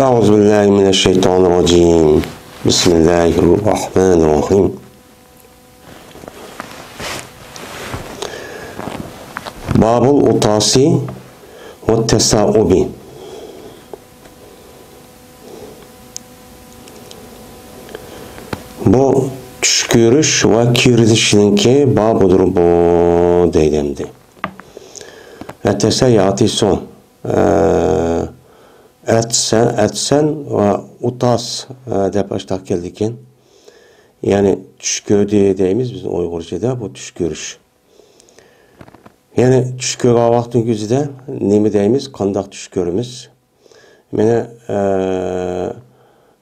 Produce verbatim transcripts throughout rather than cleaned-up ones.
أعوذ بالله من الشيطان الرجيم. بسم الله الرحمن الرحيم. باب العطاس والتصاؤب. بۇ چۈش كۆرۈش ۋە كېرىلىشنىڭكى بابىدۇر بۇ، دەيدۇ ئەمدى. ئەتەسە ياتىسۇ. ئە، ئەتسە، ئەتسەن ۋە ئۇتاس، ئە، دەپ ئاشتاق كەلدىكەن. يەنى چۈش كۆردى دەيمىز بىز ئۇيغۇرچىدا، بۇ چۈش كۆرۈش. يەنى چۈش كۆرگەن ۋاقتىنىڭ كۆزىدە نېمە دەيمىز، قانداق چۈش كۆرىمىز؟ مانا، ئە،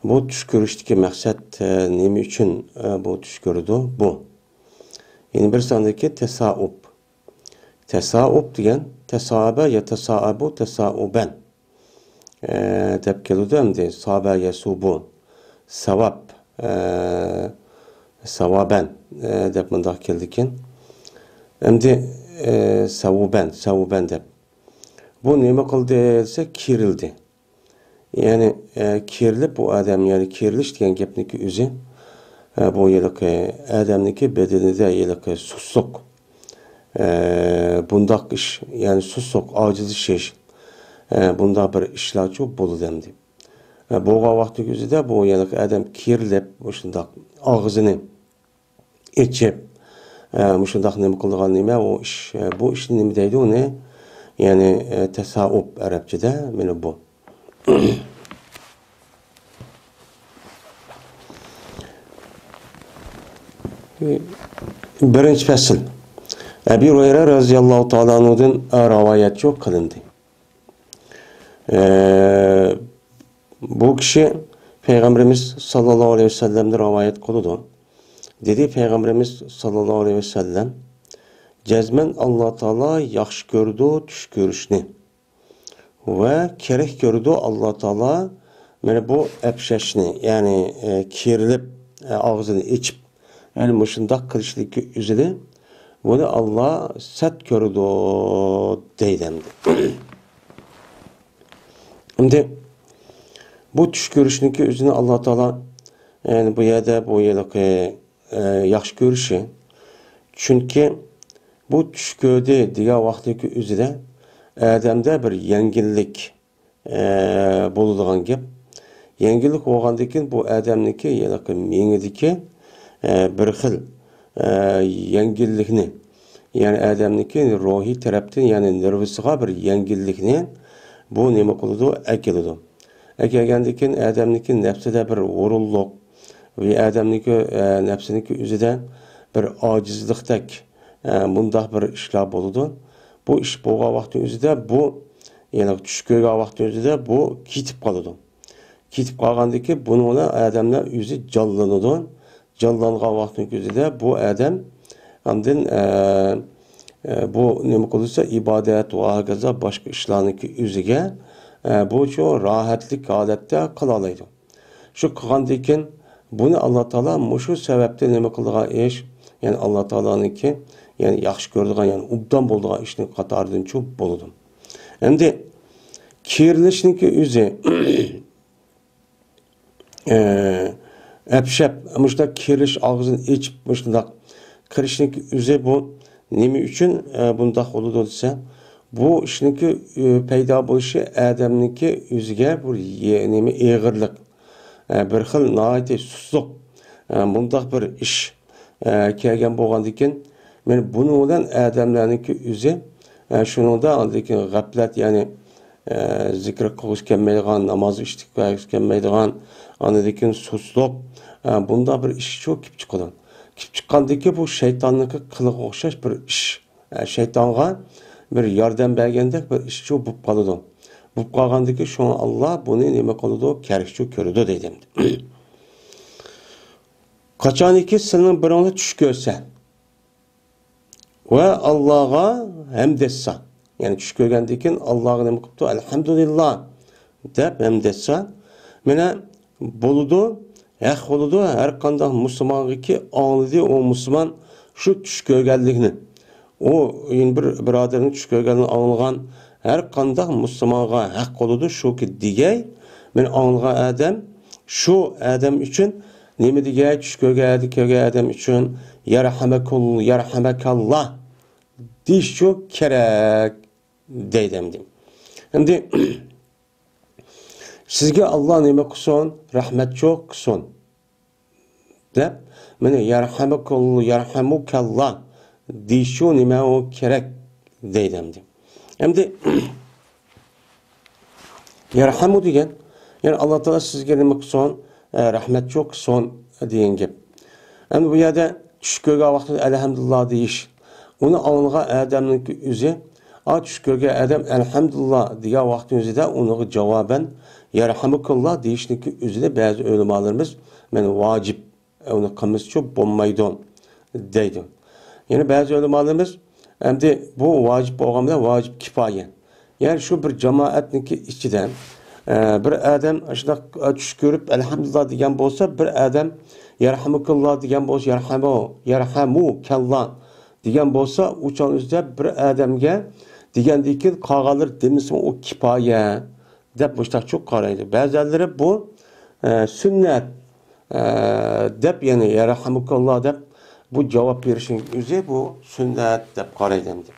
بۇ چۈش كۆرۈشتىكى مەقسەت، ئە، نېمە ئۈچۈن، ئە، بۇ چۈش كۆرىدۇ؟ بۇ. يەنە بىر ساندىكى تەسائۇب. تەسائۇب دېگەن، تەسائەبە يەتەسائەبۇ تەسائۇبەن، ئە، دەپ كېلىدۇ ئەمدى. سابە يەسۇبۇ، ساۋاب، ئە، ساۋابەن، ئە، دەپ مۇنداق كېلىدىكەن. ئەمدى، ئە، ساۋۇبەن، ساۋۇبەن دەپ. بۇ نېمە قىلدى دېسە، كېرىلدى. يەنى، ئە، كېرىلىپ بۇ ئادەم، يەنى كېرىلىش دېگەن گەپنىڭكى ئۆزى، ئە، بۇ ھېلىقى ئادەمنىڭكى بەدىنىدە ھېلىقى سۇسلۇق، ئە، بۇنداق ئىش، يەنى سۇسلۇق، ئاجىزلىشىش، ئە، بۇنداق بىر ئىشلارچۇ بولىدۇ ئەمدى. ئە، بولغان ۋاقتىنىڭ ئۆزىدە بۇ ھېلىقى ئادەم كېرىلىپ، مۇشۇنداق ئاغزىنى ئېچىپ، ئە، مۇشۇنداق نېمە قىلىدىغان نېمە ئۇ ئىش، ئە، بۇ ئىشنى نېمە دەيدۇ ئۇنى؟ يەنى، ئە، تەسائۇب ئەرەبچىدە، مانا بۇ. بىرىنچى پەسىل. ئەبى ھۇرەيرە رەزىياللاھۇ تائالا ئەنھۇدىن، ئە، رىۋايەتچۇ قىلىندى. ئە، بۇ كىشى پەيغەمبىرىمىز ساللاللاھۇ ئەلەيھى ۋەسەللەمدىن رىۋايەت قىلىدۇ. دېدى پەيغەمبىرىمىز ساللاللاھۇ ئەلەيھى ۋەسەللەم، جەزمەن ئاللا تائالا ياخشى كۆرىدۇ چۈش كۆرۈشنى. ۋە كېرەك كۆرىدۇ ئاللا تائالا مانا بۇ ئەپشەشنى، يەنى، ئە، كېرىلىپ، ئە، ئاغزىنى ئېچىپ، يەنى مۇشۇنداق قىلىشلىكى ئۆزىنى، بۇنى ئاللا سەت كۆرىدۇ دەيدۇ ئەمدى. ئەمدى بۇ چۈش كۆرۈشنىڭكى ئۆزىنى ئاللا تائالا، يەنى بۇ يەردە بۇ ھېلىقى، ئە، ياخشى كۆرۈشى. چۈنكى بۇ چۈش كۆردى دېگەن ۋاقتىدىكى ئۆزىدە ئادەمدە بىر يەڭگىللىك، ئە، بولىدىغان گەپ. يەڭگىللىك بولغاندىن كېيىن بۇ ئادەمنىڭكى ھېلىقى مېڭىدىكى، ئە، بىر خىل، ئە، يەڭگىللىكنى، يەنى ئادەمنىڭكى روھىي تەرەپتىن، يەنى نېرۋىسىغا بىر يەڭگىللىكنى بۇ نېمە قىلىدۇ؟ ئەكېلىدۇ. ئەكەلگەندىن كېيىن ئادەمنىڭكى نەپسىدە بىر ھۇرۇنلۇق ۋە ئادەمنىڭكى، ئە، نەپسىنىڭكى ئۆزىدە بىر ئاجىزلىقتەك، ئە، مۇنداق بىر ئىشلار بولىدۇ. بۇ ئىش بولغان ۋاقىتنىڭ ئۆزىدە بۇ، يەنى چۈش كۆرگەن ۋاقىتنىڭ ئۆزىدە بۇ كېتىپ قالىدۇ. كېتىپ قالغاندىن كېيىن بۇنىڭ بىلەن ئادەملەر ئۆزى جانلىنىدۇ. جانلانغان ۋاقىتنىڭ ئۆزىدە بۇ ئادەم ئاندىن، ئە، ئە، بۇ نېمە قىلسا، ئىبادەت ۋە ھاكازا باشقا ئىشلارنىڭكى ئۆزىگە، ئە، بۇ شۇ راھەتلىك ھالەتتە قىلالايدۇ. شۇ قىلغاندىن كېيىن بۇنى ئاللا تائالا مۇشۇ سەۋەبتىن نېمە قىلىدىغان ئىش، يەنى ئاللا تائالانىڭكى، يەنى ياخشى كۆرىدىغان، يەنى ئوبدان بولىدىغان ئىشنىڭ قاتارىدىنچۇ بولىدۇ. ئەمدى كېرىلىشنىڭكى ئۆزى، ئە، ئەپشەپ، مۇشۇنداق كېرىلىش، ئاغزىنى ئېچىپ مۇشۇنداق قىلىشنىڭكى ئۆزى بۇ نېمە ئۈچۈن، ئە، بۇنداق بولىدۇ دېسە، بۇ ئىشنىڭكى، ئە، پەيدا بولۇشى ئادەمنىڭكى ئۆزىگە بىر يە-، نېمە ئېغىرلىق، ئە، بىر خىل ناھايىتى سۇسلۇق، ئە، مۇنداق بىر ئىش، ئە، كەلگەن بولغاندىكىن، مانا بۇنىڭ بىلەن ئادەملەرنىڭكى ئۆزى، ئە، شۇنىڭدا ئاندىن كېيىن غەپلەت، يەنى، ئە، زىكىر قىلغۇسى كەلمەيدىغان، ناماز ئىشتىك بەرگۈسى كەلمەيدىغان، ئاندىن كېيىن سۇسلۇق، ئە، بۇنداق بىر ئىش شۇ كېلىپ چىقىدۇ. كېلىپ چىققاندىكى بۇ شەيتاننىڭكى قىلىقىغا ئوخشاش بىر ئىش. ئە، شەيتانغا بىر ياردەم بەرگەندەك بىر ئىشچۇ بولۇپ قالىدۇ. بولۇپ قالغاندىكى شۇڭا ئاللا بۇنى نېمە قىلىدۇ؟ كەركچۇ كۆرىدۇ دەيدۇ ئەمدى. قاچانكى سىلىنىڭ بىرىڭلار چۈش كۆرسە ۋە ئاللاغا ھەمد ئېيتسا، يەنى چۈش كۆرگەندىن كېيىن ئاللاغا نېمە قىپتۇ؟ ئەلھەمدۇلىللا دەپ ھەمد ئېيتسا، مانا بولىدۇ، ھەق بولىدۇ، ھەر قانداق مۇسۇلمانغىكى ئاڭلىدى ئۇ مۇسۇلمان شۇ چۈش كۆرگەنلىكنى. ئۇ يەنە بىر بۇرادىرىنىڭ چۈش كۆرگەنلىكىنى ئاڭلىغان ھەر قانداق مۇسۇلمانغا ھەق بولىدۇ، شۇكى دېگەي، مېنى ئاڭلىغان ئادەم شۇ ئادەم ئۈچۈن نېمە دېگەي؟ چۈش كۆرگەن، كۆرگەن ئادەم ئۈچۈن يەرھەمەكۇل-، يەرھەمەكاللا دېيىشچۇ كېرەك دەيدۇ ئەمدى. ئەمدى سىزگە ئاللا نېمە قىلسۇن؟ رەھمەتچۇ قىلسۇن دەپ، مېنى يەرھەمۇكۇل-، يەرھەمۇكەللا دېيىشۇ نېمە ئۇ كېرەك دەيدۇ ئەمدى. ئەمدى يەرھەمۇ دېگەن، يەنى ئاللا تائالا سىزگە نېمە قىلسۇن؟ ئە، رەھمەتچۇ قىلسۇن دېگەن گەپ. ئەمدى بۇ يەردە چۈش كۆرگەن ۋاقتىدا ئەلھەمدۇلىللا دېيىش، ئۇنى ئاڭلىغان ئادەمنىڭكى ئۆزى، ئا، چۈش كۆرگەن ئادەم ئەلھەمدۇلىللا دېگەن ۋاقتىنىڭ ئۆزىدە ئۇنىڭغا جاۋابەن يەرھەمۇكاللا دېيىشنىڭكى ئۆزىنى بەزى ئۆلىمالىرىمىز، مانا، ۋاجىپ، ئۇنى قىلمىسىچۇ بولمايدۇ دەيدۇ. يەنە بەزى ئۆلىمالىرىمىز، ئەمدى بۇ ۋاجىپ بولغان بىلەن ۋاجىپ كىپايە. يەنى شۇ بىر جامائەتنىڭكى ئىچىدە، ئە، بىر ئادەم شۇنداق، ئە، چۈش كۆرۈپ، ئەلھەمدۇلىللا دېگەن بولسا، بىر ئادەم يەرھەمۇكاللا دېگەن بولسا، يەرھەمۇ، يەرھەمۇكەللا دېگەن بولسا، ئۇ چاغنىڭ ئۆزىدە بىر ئادەمگە دېگەندىن كېيىن قالغانلىرى دېمىسىمۇ ئۇ كىپايە دەپ مۇشتاقچۇ قارايدۇ. بەزىلىرى بۇ، ئە، سۈننەت، ئە، دەپ، يەنى يەرھەمۇكاللا دەپ بۇ جاۋاب بېرىشنىڭ ئۆزى بۇ سۈننەت دەپ قارايدۇ ئەمدى.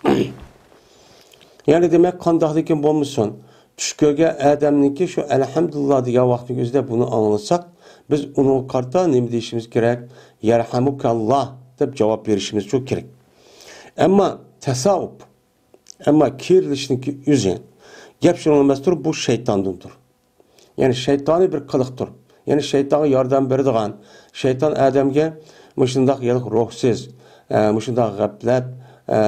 يەنى دېمەك، قانداقلىكىن بولمىسۇن، چۈش كۆرگەن ئادەمنىڭكى شۇ ئەلھەمدۇلىللا دېگەن ۋاقتىنىڭ ئۆزىدە بۇنى ئاڭلىساق، بىز ئۇنىڭغا قارىتا نېمە دېيىشىمىز كېرەك؟ يەرھەمۇكاللا دەپ جاۋاب بېرىشىمىزچۇ كېرەك. ئەمما تەسەۋۋۇپ، ئەمما كېرىلىشنىڭكى ئۆزى گەپ شۇنىڭ ئەمەستۇر، بۇ شەيتاندىندۇر. يەنى شەيتانىي بىر قىلىقتۇر. يەنى شەيتانغا ياردەم بېرىدىغان، شەيتان ئادەمگە مۇشۇنداق يېلىق روھسىز، ئە، مۇشۇنداق غەپلەت، ئە،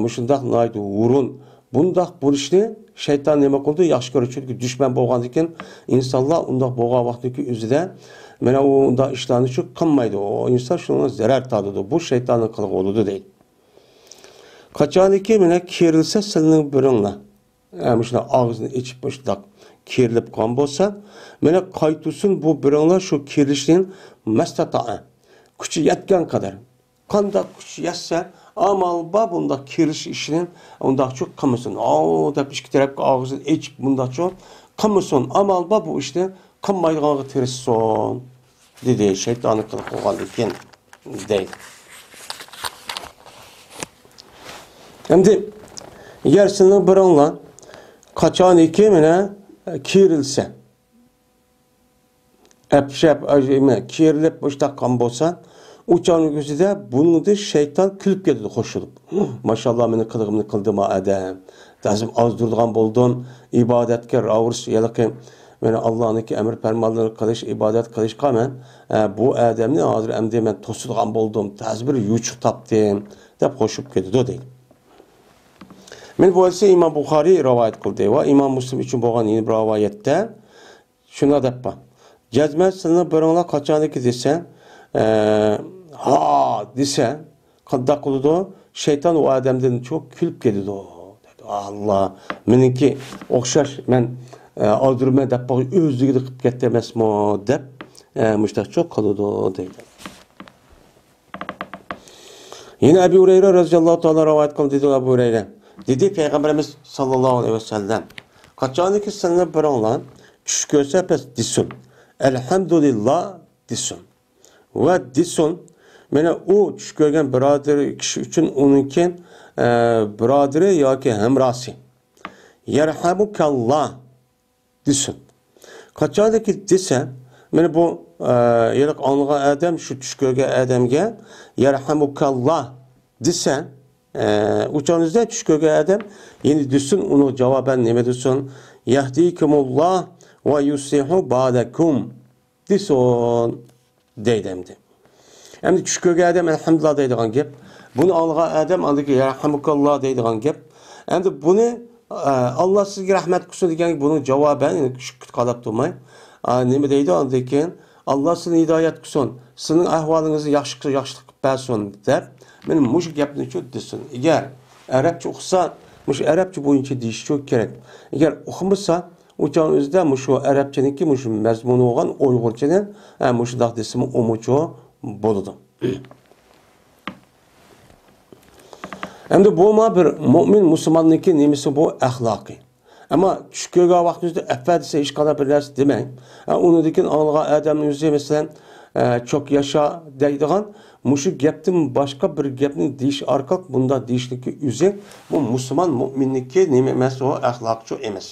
مۇشۇنداق ناھايىتى ھۇرۇن، بۇنداق بولۇشنى شەيتان نېمە قىلىدۇ؟ ياخشى كۆرىدۇ. چۈنكى دۈشمەن بولغاندىكىن ئىنسانلار ئۇنداق بولغان ۋاقتىدىكى ئۆزىدە مانا ئۇ ئۇنداق ئىشلارنى شۇ قىلمايدۇ. ئۇ ئىنسان شۇنىڭغا زەرەر تارتىدۇ. بۇ شەيتاننىڭ قىلىقى بولىدۇ دەيدۇ. قاچانكى مانا كېرىلسە سىلىنىڭ بىرىڭلار، ئە، مۇشۇنداق ئاغزىنى ئېچىپ مۇشۇنداق كېرىلىپ قالغان بولسا، مانا قايتۇرسۇن بۇ بىرىڭلار شۇ كېرىلىشنى مەستەتائە، كۈچى يەتكەن قەدەر. قانداق كۈچ يەتسە، ئامال بار بۇنداق كېرىلىش ئىشىنى ئۇنداقچۇ قىلمىسۇن. ئاۋۇ دەپ ئىككى تەرەپكە ئاغزىنى ئېچىپ مۇنداقچۇ قىلمىسۇن. ئامال بار بۇ ئىشنى قىلمايدىغانغا تىرىشسۇن، دېدى، شەيتاننىڭ قىلىقى بولغاندىكىن، دەيدۇ. ئەمدى ئەگەر سىلىنىڭ بىرىڭلار قاچانكى مانا كېرىلسە، ئەپشەپ، ئەجىمە، كېرىلىپ مۇشتاق قان بولسا، ئۇ چاغنىڭ ئۆزىدە بۇنىڭدىن شەيتان كۈلۈپ كېتىدۇ قوشۇلۇپ. ماشاللا، مېنىڭ قىلىقىمنى قىلدىما ئادەم. تازىم ئازدۇرىدىغان بولدۇم. ئىبادەتكە راۋۇرۇس ھېلىقى، مانا، ئاللانىڭكى ئەمر پەرمانلىرىنى قىلىش، ئىبادەت قىلىشقا مەن، ئە، بۇ ئادەمنى ھازىر ئەمدى مەن توسىدىغان بولدۇم. تازا بىر يوچۇق تاپتىم، دەپ قوشۇپ كېتىدۇ دەيدۇ. مانا بۇ ھەدىسنى ئىمام بۇخارىي رىۋايەت قىلدى ۋە ئىمام مۇسلىم ئۈچۈن بولغان يەنە بىر رىۋايەتتە شۇنداق دەپ بار. جەزمەن سىلىنىڭ بىرىڭلار قاچانكى دېسە، ئە، ھا دېسە، قانداق قىلىدۇ؟ شەيتان ئۇ ئادەمدىن چوق كۈلۈپ كېتىدۇ. ئاللا، مېنىڭكى ئوخشاش، مەن، ئە، ئالدۇرىمەن دەپ قويغان ئۆزلۈكىدە قىلىپ كەتتى ئەمەسمۇ دەپ، ئە، مۇشتاق چوق قىلىدۇ دەيدۇ. يەنە ئەبۇ ھۇرەيرە رەزىياللاھۇ تائالا رىۋايەت قىلدى، دېدى ئەبۇ ھۇرەيرە. دېدى پەيغەمبىرىمىز ساللاللاھۇ ئەلەيھى ۋەسەللەم، قاچانكى سىلىنىڭ بىرىڭلار چۈش كۆرسە بەس دېسۇن، ئەلھەمدۇلىللا دېسۇن. ۋە دېسۇن، مانا ئۇ چۈش كۆرگەن بۇرادىرى كىشى ئۈچۈن ئۇنىڭكى، ئە، بۇرادىرى ياكى ھەمراھسى. يەرھەمۇكەللا دېسۇن. قاچانكى دېسە، مانا بۇ، ئە، ھېلىقى ئاڭلىغان ئادەم شۇ چۈش كۆرگەن ئادەمگە يەرھەمۇكەللا دېسە، ئە، ئۇ چاغنىڭدا چۈش كۆرگەن ئادەم يەنە دېسۇن، ئۇنىڭغا جاۋابەن نېمە دېسۇن؟ يەھدىكۇمۇللا ۋە يۇسلىھۇ بالەكۇم دېسۇن. دەيدۇ ئەمدى. ئەمدى چۈش كۆرگەن ئادەم ئەلھەمدۇلىللا دەيدىغان گەپ. بۇنى ئاڭلىغان ئادەم ئاندىكى يەرھەمۇكاللا دەيدىغان گەپ. ئەمدى بۇنى، ئە، ئاللا سىزگە رەھمەت قىلسۇن دېگەن بۇنىڭ جاۋابەن، يەنى شۇ قالاپ تۇرماي. ئا، نېمە دەيدۇ ئاندىن كېيىن؟ ئاللا سىزنى ھىدايەت قىلسۇن، سىزنىڭ ئەھۋالىڭىزنى ياخشى، ياخشىلىق قىلىپ بەرسۇن دەپ، مانا مۇشۇ گەپنى شۇ دېسۇن. ئەگەر ئەرەبچە ئۇقسا، مۇشۇ ئەرەبچە بويىچە دېيىشى كېرەك. ئەگەر ئۇقمىسا، ئۇ چاغنىڭ ئۆزىدە مۇشۇ ئەرەبچىنىڭكى مۇشۇ مەزمۇنى بولغان ئۇيغۇرچىنى، ھە، مۇشۇنداق دېسىمۇ ئۇمۇچۇ بولىدۇ. ئەمدى بۇمۇ بىر مۇئمىن مۇسۇلماننىڭكى نېمىسى بۇ؟ ئەخلاقى. ئەمما چۈش كۆرگەن ۋاقتىڭىزدا ئەپە دېسە، ھېچقانداق بىر نەرسە دېمەڭ. ئە، ئۇنىڭدىن كېيىن ئاڭلىغان ئادەمنىڭ ئۆزى، مەسىلەن، ئە، چوك ياشا دەيدىغان مۇشۇ گەپتىن باشقا بىر گەپنى دېيىش ئارقىلىق، بۇنداق دېيىشنىڭكى ئۆزى بۇ مۇسۇلمان مۆمىننىڭكى نېمە ئەمەس، ئۇ ئەخلاقچۇ ئەمەس.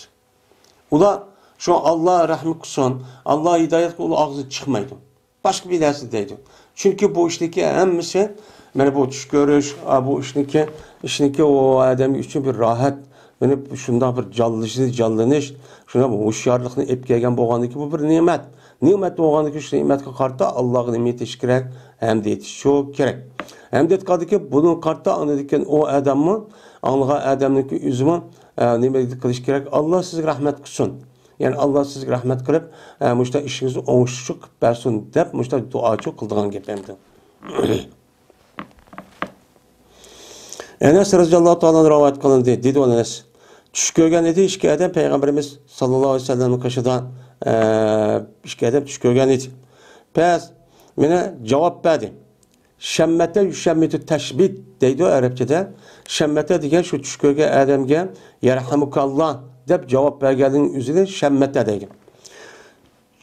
ئۇلار شۇ، «ئاللا رەھمى قىلسۇن، ئاللا ھىدايەت قىلسۇن»، ئۇلار ئاغزىدىن چىقمايدۇ. باشقا بىر نەرسە دەيدۇ. چۈنكى بۇ ئىشنىڭكى ھەممىسى، مانا بۇ چۈش كۆرۈش، ئا، بۇ ئىشنىڭكى، ئىشنىڭكى ئۇ ئادەم ئۈچۈن بىر راھەت، مانا شۇنداق بىر جانلىشىش، جانلىنىش، شۇنداق بىر ھوشيارلىقنى ئېلىپ كەلگەن بولغاندىكىن، بۇ بىر نېمەت. نېمەت بولغاندىكىن، شۇ نېمەتكە قارىتا ئاللاغا نېمە ئېيتىش كېرەك؟ ھەمدە ئېيتىشچۇ كېرەك. ھەمدە ئېيتقاندىكىن، بۇنىڭغا قارىتا ئاندىن كېيىن ئۇ ئادەممۇ، ئاڭلىغان ئادەمنىڭكى ئۆزىمۇ، ئا، نېمە قىلىش كېرەك؟ «ئاللا سىزگە رەھمەت قىلسۇن.» يەنى، «ئاللا سىزگە رەھمەت قىلىپ، ئە، مۇشۇنداق ئىشىڭىزنى ئوڭۇشلۇق قىلىپ بەرسۇن» دەپ، مۇشۇنداق دۇئاچۇ قىلىدىغان گەپ ئەمدى. ئەنەس رەزىياللاھۇ تائالا ئەنھۇ رىۋايەت قىلىندى، دېدى ئۇ ئەنەس. چۈش كۆرگەن ئىدى ئىككى ئادەم پەيغەمبىرىمىز ساللاللاھۇ ئەلەيھى ۋەسەللەمنىڭ قېشىدا، ئە، ئىككى ئادەم چۈش كۆرگەن ئىدى. پەس، مانا جاۋاب بەردى. شەممەتە يۇشەممىتۇ تەشمىت دەيدۇ ئەرەبچىدە. شەممەتە دېگەن شۇ چۈش كۆرگەن ئادەمگە «يەرھەمۇكاللا» دەپ جاۋاب بەرگەننىڭ ئۆزىنى شەممەتە دەيدۇ.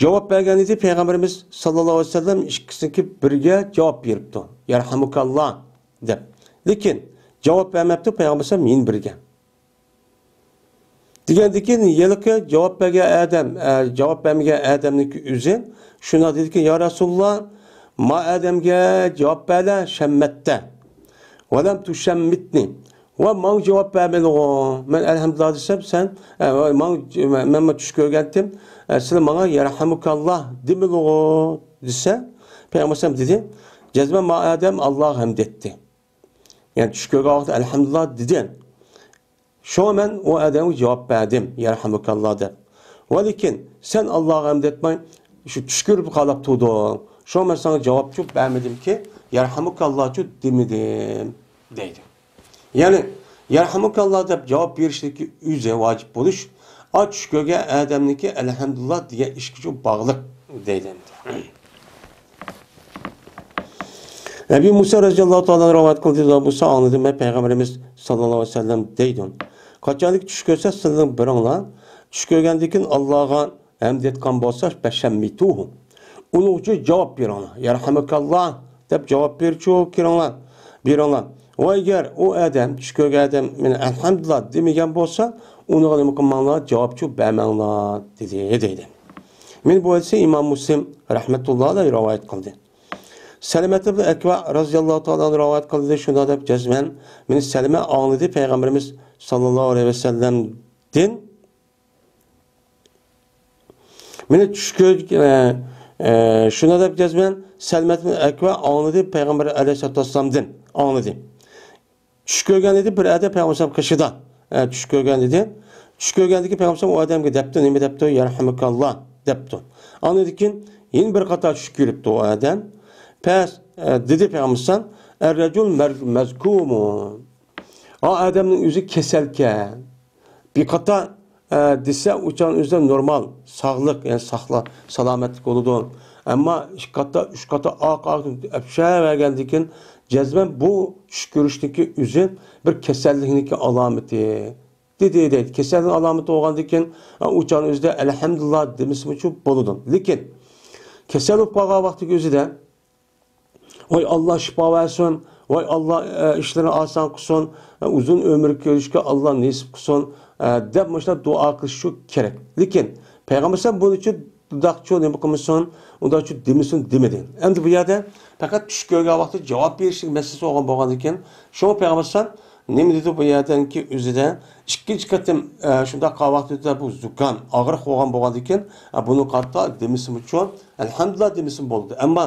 جاۋاب بەرگەن ئىدى پەيغەمبىرىمىز ساللاللاھۇ ئەلەيھى ۋەسەللەم، ئىككىسىنىڭكى بىرگە جاۋاب بېرىپتۇ، «يەرھەمۇكاللا» دەپ. لېكىن جاۋاب بەرمەپتۇ پەيغەمبىر ئەلەيھىسسالام يەنە بىرگە. دېگەندىكىن، ھېلىقى جاۋاب بەرگەن ئادەم، ئە، جاۋاب بەرمىگەن ئادەمنىڭكى ئۆزى شۇنداق دېدىكى، «يا رەسۇلاللا، ما ئادەمگە جاۋاب بەرلە، شەممەتتە. ۋەلەم تۇشەممىتنى. ۋە ماڭا جاۋاب بەرمىدىغۇ. مەن ئەلھەمدۇلىللا دېسەم، سەن، ئە، ماڭا، مەن، مەن چۈش كۆرگەنتىم، ئە، سىلەر ماڭا يەرھەمۇكاللا دېمىدىغۇ» دېسە، پەيغەمبەر ئەلەيھىسسالام دېدى، جەزمەن ما ئادەم ئاللاغا ھەمد ئېيتتى. يەنى چۈش كۆرگەن ۋاقىتتا «ئەلھەمدۇلىللا» دېدى. شۇڭا مەن ئۇ ئادەمگە جاۋاب بەردىم، «يەرھەمۇكاللا» دەپ. ۋە لېكىن سەن ئاللاغا ھەمد ئېيتماي، شۇ چۈش كۆرۈپ قالاپ تۇردۇڭ. شۇڭا مەن ساڭا جاۋابچۇ بەرمىدىمكى، «يەرھەمۇكاللاچۇ» دېمىدىم، دەيدۇ. يەنى، «يەرھەمۇكاللا» دەپ جاۋاب بېرىشتىكى ئۆزى ۋاجىپ بولۇش، ئا، چۈش كۆرگەن ئادەمنىڭكى «ئەلھەمدۇلىللا» دېگەن ئىشقىچۇ باغلىق، دەيدۇ ئەمدى. ئەبى مۇسا رەزىياللاھۇ تائالا رىۋايەت قىلدى، ئەبۇ مۇسا ئاڭلىدىم، مەن پەيغەمبىرىمىز ساللاللاھۇ ئەلەيھى ۋەسەللەم دەيدۇ، قاچانكى چۈش كۆرسە، سىلەر بىرىڭلار چۈش كۆرگەندىن كېيىن ئاللاغا ھەمد ئېيتقان بولسا، «فەشەممىتۇھۇ»، ئۇنىڭ ئۈچۈن جاۋاب بېرىڭلار، «يەرھەمۇكاللا» دەپ جاۋاب بېرىچۇ كىرىڭلار، بېرىڭلار. ۋە ئەگەر ئۇ ئادەم، چۈش كۆرگەن ئادەم، مانا «ئەلھەمدۇلىللا» دېمىگەن بولسا، ئۇنىڭغا نېمە قىلماڭلار، جاۋابچۇ بەرمەڭلار، دېدى، دەيدۇ. مانا بۇ ھەدىسنى ئىمام مۇسلىم رەھمەتۇللاھى ئەلەيھى رىۋايەت قىلدى. سەلەمەت ئىبن ئەكۋا رەزىياللاھۇ تائالا ئەنھۇ رىۋايەت قىلدى، شۇنداق دەپ جەزمەن، مانا سەلەمە ئاڭلىدى پەيغەمبىرىمىز ساللاللاھۇ ئەلەيھى ۋەسەللەمدىن، مانا چۈش كۆر-، ئە، ئە، شۇنداق دەپ جەزمەن، سەلەمەت ئىبن ئەكۋا ئاڭلىدى پەيغەمبەر ئەلەيھىسسالاتۇ ۋەسسالامدىن، ئاڭلىدى. چۈش كۆرگەن ئىدى بىر ئادەم پەيغەمبەر ئەلەيھىسسالام قېشىدا. ئە، چۈش كۆرگەن ئىدى. چۈش كۆرگەندىكىن پەيغەمبەر ئەلەيھىسسالام ئۇ ئادەمگە دەپتۇ، نېمە دەپتۇ؟ «يەرھەمۇكاللا» دەپتۇ. ئاندىن كېيىن يەنە بىر قاتار چۈش كۆرۈپتۇ ئۇ ئادەم. پەس، ئە، دېدى پەيغەمبەر ئەلەيھىسسالام، «ئەررەجۇل مەر-، مەزكۇمۇ». ئا ئادەمنىڭ ئۆزى كېسەلكەن. بىر قاتار، ئە، دېسە، ئۇ چاغنىڭ ئۆزىدە نورمال، ساغلىق، يەنى ساقلا-، سالامەتلىك بولىدۇ. ئەمما ئىككى قاتار، ئۈچ قاتار ئاق، ئاق ئەپشەۋەرگەندىن كېيىن، جەزمەن بۇ چۈش كۆرۈشنىڭكى ئۆزى بىر كېسەللىكنىڭكى ئالامىتى، دېدى، دەيدۇ. كېسەلنىڭ ئالامىتى بولغاندىن كېيىن، ئۇ چاغنىڭ ئۆزىدە «ئەلھەمدۇلىللا» دېمىسىمۇچۇ بولىدۇ. لېكىن كېسەل بولۇپ قالغان ۋاقتىنىڭ ئۆزىدە، «ۋاي، ئاللا شىپا بەرسۇن، ۋاي، ئاللا، ئە، ئىشلىرىنى ئاسان قىلسۇن، ئە، ئۇزۇن ئۆمۈر كۆرۈشكە ئاللا نېسىپ قىلسۇن»، ئە، دەپ مۇشۇنداق دۇئا قىلىشچۇ كېرەك. لېكىن پەيغەمبەر ئەلەيھىسسالام بۇنىچۇ ئۇنداقچۇ نېمە قىلمىسۇن، ئۇنداقچۇ دېمىسۇن دېمىدى. ئەمدى بۇ يەردە پەقەت چۈش كۆرگەن ۋاقتىدا جاۋاب بېرىشلىك مەسىلىسى بولغان بولغاندىن كېيىن، شۇڭا پەيغەمبەر ئەلەيھىسسالام نېمە دېدى بۇ يەردىكى ئۆزىدە؟ ئىككىنچى قېتىم، ئە، شۇنداق قىلغان ۋاقتىدا بۇ زۇكام، ئاغرىق بولغان بولغاندىن كېيىن، ئە، بۇنىڭغا قارىتا دېمىسىمۇچۇ، «ئەلھەمدۇلىللا» دېمىسىمۇ بولىدۇ. ئەمما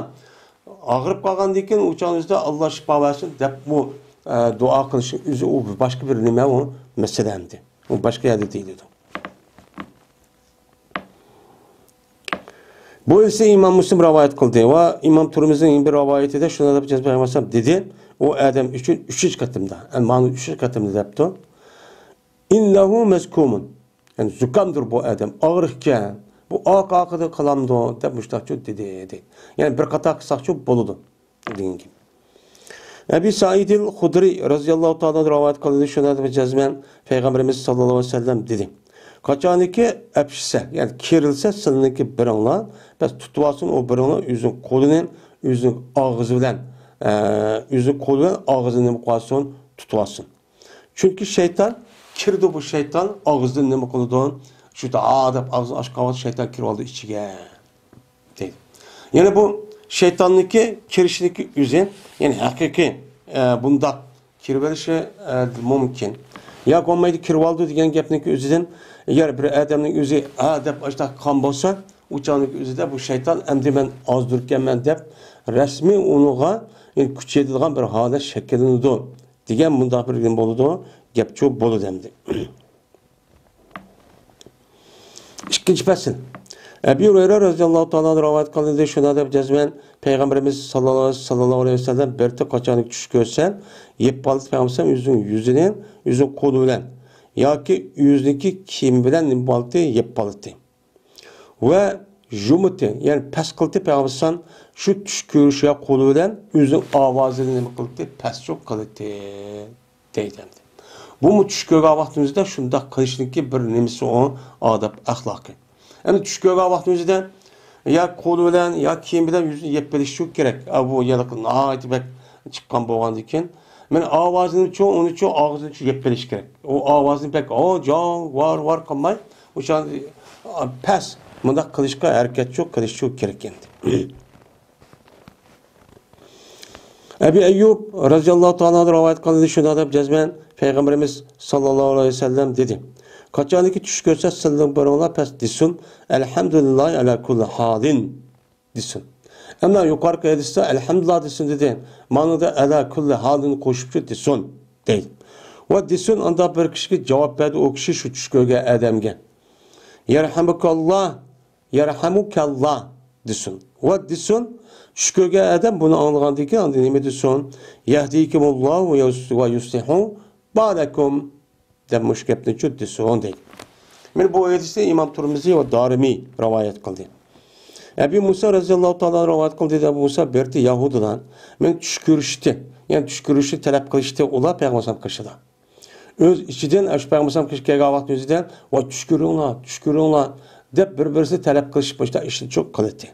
ئاغرىپ قالغاندىن كېيىن ئۇ چاغنىڭ ئۆزىدە «ئاللا شىپا بەرسۇن» دەپمۇ، ئە، دۇئا قىلىشنىڭ ئۆزى ئۇ باشقا بىر نېمە، ئۇ مەسىلە ئەمدى. ئۇ باشقا يەردە دېيىلىدۇ. بۇ ھەدىسنى ئىمام مۇسلىم رىۋايەت قىلدى ۋە ئىمام تۇرمۇزىنىڭ بىر رىۋايىتىدە شۇنداق دەپ جەزمەن پەيغەمبەر ئەلەيھىسسالام دېدى، ئۇ ئادەم ئۈچۈن ئۈچىنچى قېتىمدا، يەنى مانا ئۈچىنچى قېتىمدا دەپتۇ. «ئىننەھۇ مەزكۇمۇن.» يەنى زۇكامدۇر بۇ ئادەم، ئاغرىقكەن. بۇ ئاق-ئاقىدىن قالامدۇ دەپ مۇشۇنداقچۇ دېدى، دەيدۇ. يەنى بىر قاتار قىلساقچۇ بولىدۇ دېگەن گەپ. ئەبى سەئىدىل خۇدرى رەزىياللاھۇ تائالا ئەنھۇ رىۋايەت قىلدى، شۇنداق دەپ جەزمەن پەيغەمبىرىمىز ساللاللاھۇ ئەلەيھى ۋەسەللەم دېدى. قاچانكى ئەپشىسە، يەنى كىرىلسە سىلىنىڭكى بىرىڭلار، بەس تۇتۇۋالسۇن ئۇ بىرىڭلار ئۆزىنىڭ قولىنى، ئۆزىنىڭ ئاغزى بىلەن، ئە، ئۆزىنىڭ قولى بىلەن ئاغزىنى نېمە قىلسۇن، تۇتۇۋالسۇن. چۈنكى شەيتان كىرىدۇ، بۇ شەيتان ئاغزىدىن نېمە قىلىدۇ؟ شۇ ھا دەپ ئاغزىنى ئاچقان ۋاقىت شەيتان كىرىۋالىدۇ ئىچىگە. دەيدۇ. يەنى بۇ شەيتاننىڭكى كىرىشىنىڭكى ئۆزى، يەنى ھەقىقىي، ئە، بۇنداق كىرىۋېلىشى، ئە، مۇمكىن. ياكى بولمايدۇ، كىرىۋالىدۇ دېگەن گەپنىڭكى ئۆزىدىن، ئەگەر بىر ئادەمنىڭ ئۆزى ھا دەپ ئاشۇنداق قىلغان بولسا، ئۇ چاغنىڭكى ئۆزىدە بۇ شەيتان ئەمدى مەن ئازدۇركەنمەن دەپ رەسمىي ئۇنىڭغا، يەنى كۈچىيىدىغان بىر ھالەت شەكىللىنىدۇ دېگەن مۇنداق بىر نېمە بولىدۇ، گەپچۇ بولىدۇ ئەمدى. ئىككىنچى پەسىل. ئەبى ھۇرەيرە رەزىياللاھۇ تائالا ئەنھۇ رىۋايەت قىلدى، شۇنداق دەپ جەزمەن پەيغەمبىرىمىز ساللاللاھۇ، ساللاللاھۇ ئەلەيھى ۋەسەللەم بىر قاچانكى چۈش كۆرسە، يېپىپ قالاتتى پەيغەمبىرىمىز ئۆزىنىڭ يۈزىنى، ئۆزىنىڭ قولى بىلەن ياكى ئۆزىنىڭكى كىيىمى بىلەن نېمە قىلاتتى؟ يېپىپ قالاتتى. ۋە يۇمۇتى، يەنى پەس قىلاتتى پەيغەمبىرىمىز شۇ چۈش كۆرۈشى قولى بىلەن ئۆزىنىڭ ئاۋازىنى نېمە قىلاتتى؟ پەسچۇ قىلاتتى. دەيدۇ ئەمدى. بۇمۇ چۈش كۆرگەن ۋاقتىمىزدا شۇنداق قىلىشنىڭكى بىر نېمىسى ئۇ ئادەپ ئەخلاقى. ئەمدى چۈش كۆرگەن ۋاقتىمىزدا يا قولى بىلەن، يا كىيىم بىلەن يۈزىنى يېپىپ بېرىشى كېرەك. ئا، بۇ يەنە ناھايىتى بەك چىققان بولغاندىكىن. مەن ئاۋازىنىچۇ، ئۇنىچۇ ئاغزىنىچۇ يېپىپ بېرىشى كېرەك. ئۇ ئاۋازىنى بەك، ئو، جاڭ، ۋار، ۋار قىلماي، ئۇ چاغدا، ئا، پەس، مۇنداق قىلىشقا ھەرىكەتچۇ، قىلىشچۇ كېرەك ئەمدى. ئەبى ئەييۇب رەزىياللاھۇ تائالا ئەنھۇ رىۋايەت قىلدى، شۇنداق دەپ جەزمەن پەيغەمبىرىمىز ساللاللاھۇ ئەلەيھى ۋەسەللەم دېدى، قاچانكى چۈش كۆرسە سىلىنىڭ بىرىڭلار پەس دېسۇن، ئەلھەمدۇلىللاھى ئەلا كۇللى ھالىن دېسۇن. ئەمما يۇقىرىقى ھەدىستە ئەلھەمدۇلىللا دېسۇن دېدى، مانىدا ئەلا كۇللى ھالىن قوشۇپچۇ دېسۇن دەيدۇ. ۋە دېسۇن ئانداق بىر كىشىگە جاۋاب بەردى، ئۇ كىشى شۇ چۈش كۆرگەن ئادەمگە يەرھەمۇكاللا يەرھەمۇكەللا دېسۇن. ۋە دېسۇن، چۈش كۆرگەن ئادەم بۇنى ئاڭلىغاندىن كېيىن ئاندىن نېمە دېسۇن؟ يەھدىكۇمۇللاھۇ ۋە يۇس-، ۋە يۇسلىھۇ بالەكۇم دەپ مۇشۇ گەپنى جۇت دېسۇن دەيدۇ. مانا بۇ ھەدىسنى ئىمام تۇرمىزى ۋە دارىمى رىۋايەت قىلدى. ئەبى مۇسا رەزىياللاھۇ تائالا ئەنھۇ رىۋايەت قىلدى دەپ بولسا، بىر يەردە يەھۇدىيلار مانا چۈش كۆرۈشتى، يەنى چۈش كۆرۈشنى تەلەپ قىلىشتى ئۇلار پەيغەمبەر قېشىدا. ئۆز ئىچىدىن ئاشۇ پەيغەمبەر ئەلەيھىسسالام كىرىپ كەلگەن ۋاقىتنىڭ ئۆزىدە، ۋاي، چۈش كۆرۈڭلار، چۈش كۆرۈڭلار، دەپ بىر-بىرسىنى تەلەپ قىلىشىپ، مۇشۇنداق ئىشنى چوق قىلاتتى.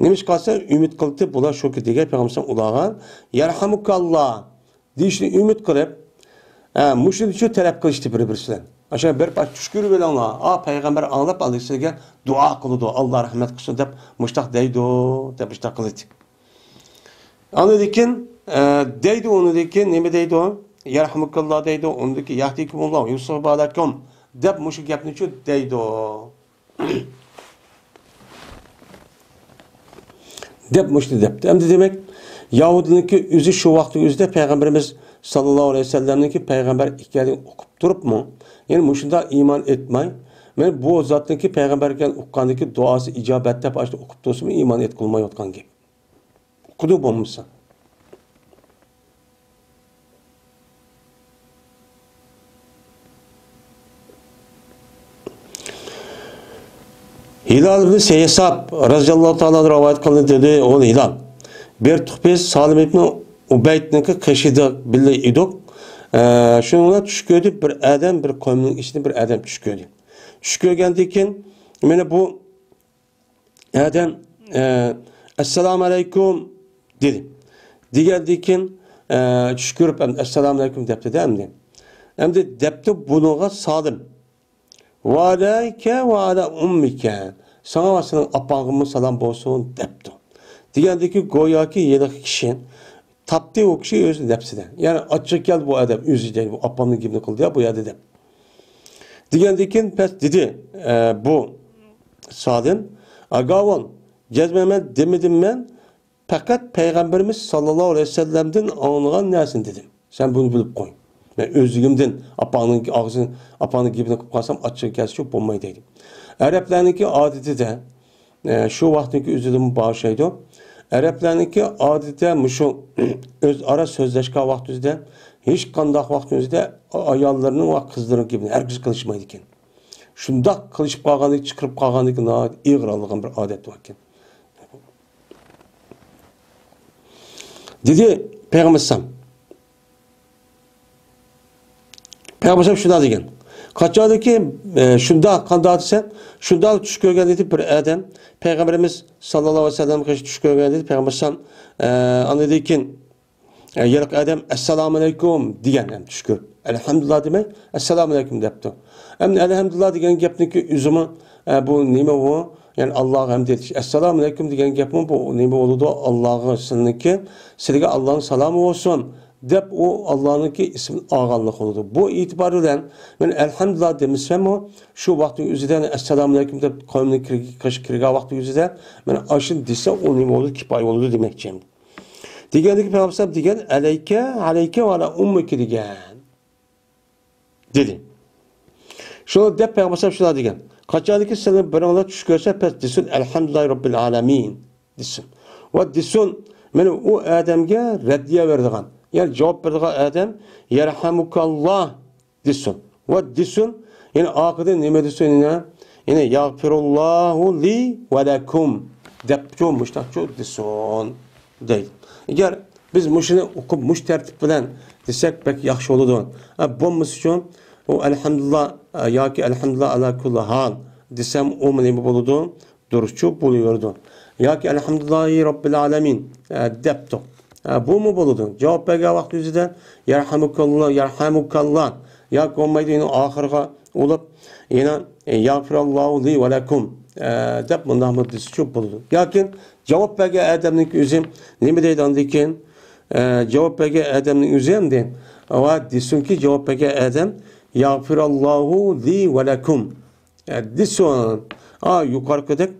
نېمىشقا دېسە، ئۈمىد قىلاتتى، بۇلار شۇكى دېگەن پەيغەمبەر ئۇلارغا، يەرھەمۇكاللا دېيىشنى ئۈمىد قىلىپ، ھە، مۇشۇنى شۇ تەلەپ قىلىشتى بىر-بىرسى بىلەن. ئاشۇ بىر پارچە چۈش كۆرۈۋېلىڭلار، ئا، پەيغەمبەر ئاڭلاپ، ئاللا سىلەرگە دۇئا قىلىدۇ، ئاللا رەھمەت قىلسۇن دەپ مۇشۇنداق دەيدۇ، دەپ مۇشۇنداق قىلاتتى. ئاندىن كېيىن، ئە، دەيدۇ، ئۇنىڭدىن كېيىن نېمە دەيدۇ؟ يەرھەمۇكاللا دەيدۇ، ئۇنىڭدىن كېيىن يەھدىكۇمۇللا يۇسلىھ بالەكۇم دەپ مۇشۇ گەپنىچۇ دەيدۇ. دەپ مۇشۇنى دەپتۇ. ئەمدى دېمەك، يەھۇدىينىڭكى ئۆزى شۇ ۋاقىتنىڭ ئۆزىدە پەيغەمبىرىمىز ساللاللاھۇ ئەلەيھى ۋەسەللەمنىڭكى پەيغەمبەر ئىكەنلىكىنى ئۇقۇپ تۇرۇپمۇ، يەنى مۇشۇنداق ئىمان ئېيتماي، مانا بۇ زاتنىڭكى پەيغەمبەر ئىكەنلىكىنى ئۇققاندىكى دۇئاسى ئىجابەت دەپ ئاشۇنداق ئۇقۇپ تۇرسىمۇ ئىمان ئېيتقىلى بولمايۋاتقان گەپ. ئۇقىدۇ بولمىسا. ھىلال ئىبنى سەييەساب رەزىياللاھۇ تائالا ئەنھۇ رىۋايەت قىلدى، دېدى، ئوغلى ھىلال. بىر تۇغ بىز سالىم ئىبنى ئۇبەيدنىڭكى قېشىدا بىللە ئىدۇق. ئە، شۇنىڭدا چۈش كۆردى، بىر ئادەم، بىر قومنىڭ ئىچىدە بىر ئادەم چۈش كۆردى. چۈش كۆرگەندىن كېيىن، مانا بۇ ئادەم، ئە، «ئەسسالامۇ ئەلەيكۇم» دېدى. دېگەندىن كېيىن، ئە، چۈش كۆرۈپ، ئەمدى «ئەسسالامۇ ئەلەيكۇم» دەپتۇ-دە ئەمدى. ئەمدى دەپتۇ بۇنىڭغا سالىم. «ۋەئەلەيكە ۋەئەلە ئۇممىكە. ساڭا ۋە سېنىڭ ئاپاڭغىمۇ سالام بولسۇن» دەپتۇ. دېگەندىن كېيىن گوياكى ھېلىقى كىشى تاپتى ئۇ كىشى ئۆز نەپسىدە. يەنى ئاچچىقى كەلدى بۇ ئادەم ئۆزى دەيدۇ، بۇ ئاپامنىڭ گېپىنى قىلدى يا بۇ يەردە دەپ. دېگەندىن كېيىن پەس دېدى، ئە، بۇ سالىم، ئاگاۋۇل، جەزمەن مەن دېمىدىم مەن، پەقەت پەيغەمبىرىمىز ساللاللاھۇ ئەلەيھى ۋەسەللەمدىن ئاڭلىغان نەرسىنى دېدىم. سەن بۇنى بىلىپ قوي. مەن ئۆزلۈكۈمدىن ئاپاڭنىڭ ئاغزىنى، ئاپاڭنىڭ گېپىنى قىلىپ قالسام ئاچچىقى كەلسە بولمايدۇ دەيدۇ. ئەرەبلەرنىڭكى ئادىتىدە ئە، شۇ ۋاقىتنىڭكى ئۆزىدىمۇ بار ئوخشايدۇ. ئەرەبلەرنىڭكى ئادىتى مۇشۇ ئۆزئارا سۆزلەشكەن ۋاقتىمىزدا ھېچقانداق ۋاقتىمىزدا ئاياللىرىنىڭ ۋە قىزلىرىنىڭ گېپىنى ھەرگىز قىلىشمايدىكەن. شۇنداق قىلىشىپ قالغاندىكىن، چىقىرىپ قالغاندىكىن ناھايىتى ئېغىر ئالىدىغان بىر ئادەت باركەن. دېدى پەيغەمبەر ئەلەيھىسسالام. پەيغەمبەر شۇنداق دېگەن. قاچانكى، ئە، شۇنداق، قانداق دېسە، شۇنداق چۈش كۆرگەن ئىدى بىر ئادەم. پەيغەمبىرىمىز ساللاللاھۇ ئەلەيھى ۋەسەللەمگە چۈش كۆرگەن ئىدى. پەيغەمبەر ئەلەيھىسسالام، ئە، ئاندىن كېيىن، ئە، ھېلىقى ئادەم «ئەسسالامۇ ئەلەيكۇم» دېگەن، ھەم چۈش كۆرۈپ. «ئەلھەمدۇلىللا» دېمەي، «ئەسسالامۇ ئەلەيكۇم» دەپتۇ. ئەمدى «ئەلھەمدۇلىللا» دېگەن گەپنىڭكى ئۆزىمۇ، ئە، بۇ نېمە ئۇ؟ يەنى ئاللاغا ھەمد ئېيتىش. «ئەسسالامۇ ئەلەيكۇم» دېگەن گەپمۇ بۇ نېمە بولىدۇ؟ ئاللاغا سىلىنىڭكى، سىلىگە ئاللانىڭ سالامى بولسۇن دەپ ئۇ ئاللانىڭكى ئىسمىنى ئالغانلىق بولىدۇ. بۇ ئېتىبار بىلەن مەن «ئەلھەمدۇلىللا» دېمىسەممۇ، شۇ ۋاقىتنىڭ ئۆزىدە «ئەسسالامۇ ئەلەيكۇم» دەپ قەۋمنىڭ كىرگە-، قېشىغا كىرگەن ۋاقىتنىڭ ئۆزىدە مەن ئاشۇنى دېسە ئۇ نېمە بولىدۇ؟ كىپايە بولىدۇ دېمەكچى. دېگەندىكى پەيغەمبەر دېگەن «ئەلەيكە، ئەلەيكە ۋە ئەلا ئۇممىكە» دېگەن. دېدى. شۇنى دەپ پەيغەمبەر شۇنداق دېگەن. قاچانكى سىلەرنىڭ بىرىڭلار چۈش كۆرسە، پەس دېسۇن «ئەلھەمدۇلىللاھى رەببىل ئالەمىن» دېسۇن. ۋە دېسۇن، مانا ئۇ ئادەمگە رەددىيە بېرىدىغان، يەنى جاۋاب بېرىدىغان ئادەم «يەرھەمۇكاللا» دېسۇن. ۋە دېسۇن، يەنى ئارقىدىن نېمە دېسۇن يەنە؟ يەنى «يەغفىرۇللاھۇ لى ۋە لەكۇم» دەپچۇ، مۇشتاقچۇ دېسۇن. دەيدۇ. ئەگەر بىز مۇشۇنى ئوقۇپ، مۇشۇ تەرتىپ بىلەن دېسەك، بەك ياخشى بولىدۇ. ھە، بولمىسىچۇ، ئۇ «ئەلھەمدۇلىللا» ياكى «ئەلھەمدۇلىللا ئەلا كۇللى ھال» دېسەم، ئۇمۇ نېمە بولىدۇ؟ دۇرۇسچۇ بولۇۋېرىدۇ. ياكى «ئەلھەمدۇلىللاھى رەببىل ئالەمىن» دەپتۇ. ھە، بۇمۇ بولىدۇ. جاۋاب بەرگەن ۋاقتى يۈزىدە «يەرھەمۇكاللا، يەرھەمۇكاللا» ياكى بولمايدۇ، يەنە ئاخىرىغا ئۇلۇپ، يەنە «يەغفىرۇللاھۇ لى ۋە لەكۇم» دەپ مۇنداقمۇ دېسىچۇ بولىدۇ. ياكى جاۋاب بەرگەن ئادەمنىڭكى ئۆزى نېمە دەيدۇ ئاندىن كېيىن؟ ئە، جاۋاب بەرگەن ئادەمنىڭ ئۆزى ئەمدى ۋە دېسۇنكى جاۋاب بەرگەن ئادەم «يەغفىرۇللاھۇ لى ۋە لەكۇم» ئە، دېسۇن. ئا، يۇقىرىقىدەك،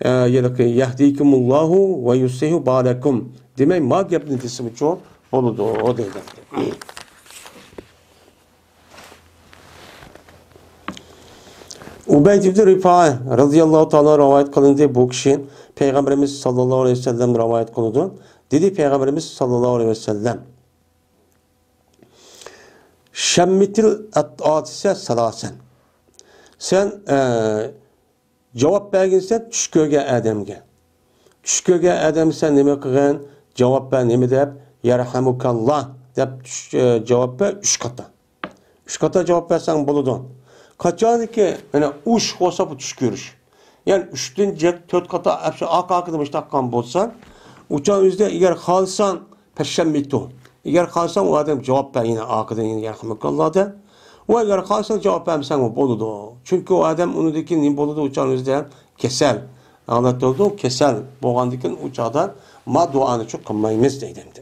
ئە، ھېلىقى «يەھدىكۇمۇللاھۇ ۋە يۇسلىھۇ بالەكۇم» دېمەي، ما گەپنى دېسىمۇچۇ بولىدۇ دەيدۇ. ئۇبەيد ئىبن رىفائە رەزىياللاھۇ تائالا رىۋايەت قىلىندى. بۇ كىشى پەيغەمبىرىمىز ساللاللاھۇ ئەلەيھى ۋەسەللەمدىن رىۋايەت قىلىدۇ. دېدى پەيغەمبىرىمىز ساللاللاھۇ ئەلەيھى ۋەسەللەم، «شەممىتىل ئاتىسە سالاسەن». سەن، ئە، جاۋاب بەرگىنسەن چۈش كۆرگەن ئادەمگە. چۈش كۆرگەن ئادەمگە سەن نېمە قىلغىن؟ جاۋاب بەر، نېمە دەپ؟ «يەرھەمۇكاللا» دەپ چۈش، ئە، جاۋاب بەر، ئۈچ قاتا. ئۈچ قاتا جاۋاب بەرسەڭ بولىدۇ. قاچانكى، يەنە ئۇش بولسا بۇ چۈش كۆرۈش. يەنى ئۈچتىن جىق، تۆت قاتا ئەپشە ئاق-ئاقىدا مۇشتاققان بولسا، ئۇچان ئۆزىدە ئەگەر خالىساڭ، پەششەممىتۇ. ئەگەر خالىساڭ، ئۇ ئادەم جاۋاب بەر، يەنە ئارقىدىن يەنە يەرھەمۇكاللا دە. ۋە ئەگەر خالىساڭ، جاۋاب بەرمىسەڭمۇ بولىدۇ. چۈنكى ئۇ ئادەم ئۇنىڭدىن كېيىن نېمە بولىدۇ؟ ئۇچان ئۆزىدە كېسەل ھالەتتە بولىدۇ. كېسەل بولغاندىن كېيىن ئۇ چاغدا ما دۇئانى چۇ قىلمايمىز دەيدۇ ئەمدى.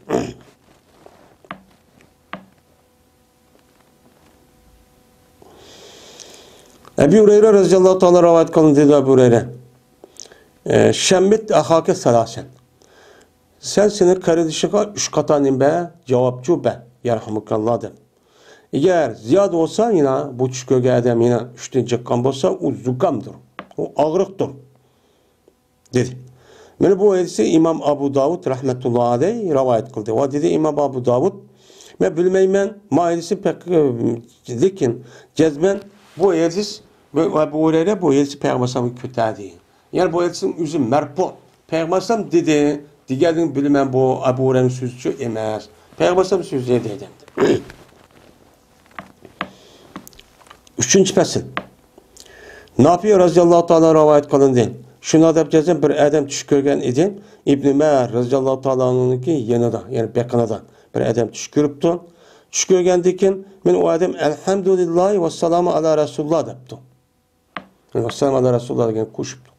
ئەبۇ ھۇرەيرە رەزىياللاھۇ تائالا رىۋايەت قىلىندى، دېدى ئەبۇ ھۇرەيرە، ئە، «شەممىت ئەخاكە سالاسەن». سەن سېنىڭ قېرىندىشىڭغا ئۈچ قاتا نېمە بەر؟ جاۋابچۇ بەر، «يەرھەمۇكاللا» دەپ. ئەگەر زىيادە بولسا، يەنە بۇ چۈش كۆرگەن ئادەم يەنە ئۈچتىن جىققان بولسا، ئۇ زۇكامدۇر، ئۇ ئاغرىقتۇر. دېدى. مانا بۇ ھەدىسنى ئىمام ئابۇ داۋۇد رەھمەتۇللا ئەلەيھ رىۋايەت قىلدى. ۋە دېدى ئىمام ئابۇ داۋۇد، مەن بىلمەيمەن، ما ھەدىسنى پەق-، لېكىن جەزمەن بۇ ھەدىس ۋە ئەبۇ ھۇرەيرە بۇ ھەدىسنى پەيغەمبەر ئەلەيھىسسالامغا كۆتەردى. يەنى بۇ ھەدىسنىڭ ئۆزى مەرپۇ. پەيغەمبەر ئەلەيھىسسالام دېدى، دېگەنلىكىنى بىلىمەن، بۇ ئەبۇ ھۇرەيرىنىڭ سۆزىچۇ ئەمەس. پەيغەمبەر ئەلەيھىسسالام سۆزى دېدى. ئۈچىنچى پەسىل. نافىئ رەزىياللاھۇ تائالا رىۋايەت قىلىندى. شۇنداق دەپ جەزم بىر ئادەم چۈش كۆرگەن ئىدى. ئىبن ئۆمەر رەزىياللاھۇ تائالا ئەنھۇنىڭكى يېنىدا، يەنى بېقىنىدا بىر ئادەم چۈش كۆرۈپتۇ. چۈش كۆرگەندىن كېيىن، مەن ئۇ ئادەم «ئەلھەمدۇلىللاھى ۋەسسالامۇ ئالا رەسۇلىللا» دەپتۇ. «ۋەسسالامۇ ئالا رەسۇلىللا» دېگەن قوشۇپتۇ.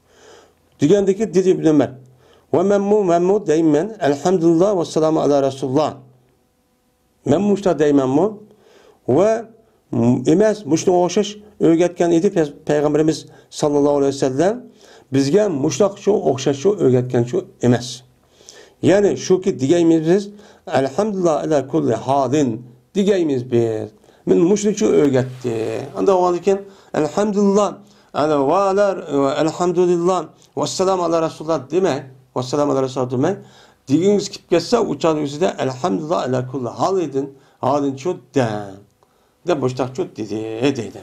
دېگەندىن كېيىن دېدى ئىبن ئۆمەر، ۋە مەنمۇ، مەنمۇ دەيمەن، «ئەلھەمدۇلىللا ۋەسسالامۇ ئالا رەسۇلىللا». مەن مۇشۇنداق دەيمەنمۇ؟ ۋە ئەمەس، مۇشۇنىڭغا ئوخشاش ئۆگەتكەن ئىدى پەي-، پەيغەمبىرىمىز ساللاللاھۇ ئەلەيھى ۋەسەللەم بىزگە مۇشۇنداق شۇ ئوخشاش شۇ ئۆگەتكەن شۇ ئەمەس. يەنى شۇكى دېگەيمىز بىز، «ئەلھەمدۇلىللا ئەلا كۇللى ھالىن» دېگەيمىز بىز. مەن مۇشۇنى شۇ ئۆگەتتى. ئانداق بولغاندىن كېيىن، «ئەلھەمدۇلىللا ئەلا ۋە ئەلا، ئەلھەمدۇلىللا ۋەسسالامۇ ئالا رەسۇلىللا» دېمەي، «ۋەسسالامۇ ئالا رەسۇلىللا» دېمەي، دېگىڭىز كېلىپ كەتسە، ئۇ چاغدا ئۆزىدە «ئەلھەمدۇلىللا ئەلا كۇللى ھالىدىن، ھالىنچۇ دەڭ» دەپ مۇشتاقچۇ دېدى، دەيدۇ.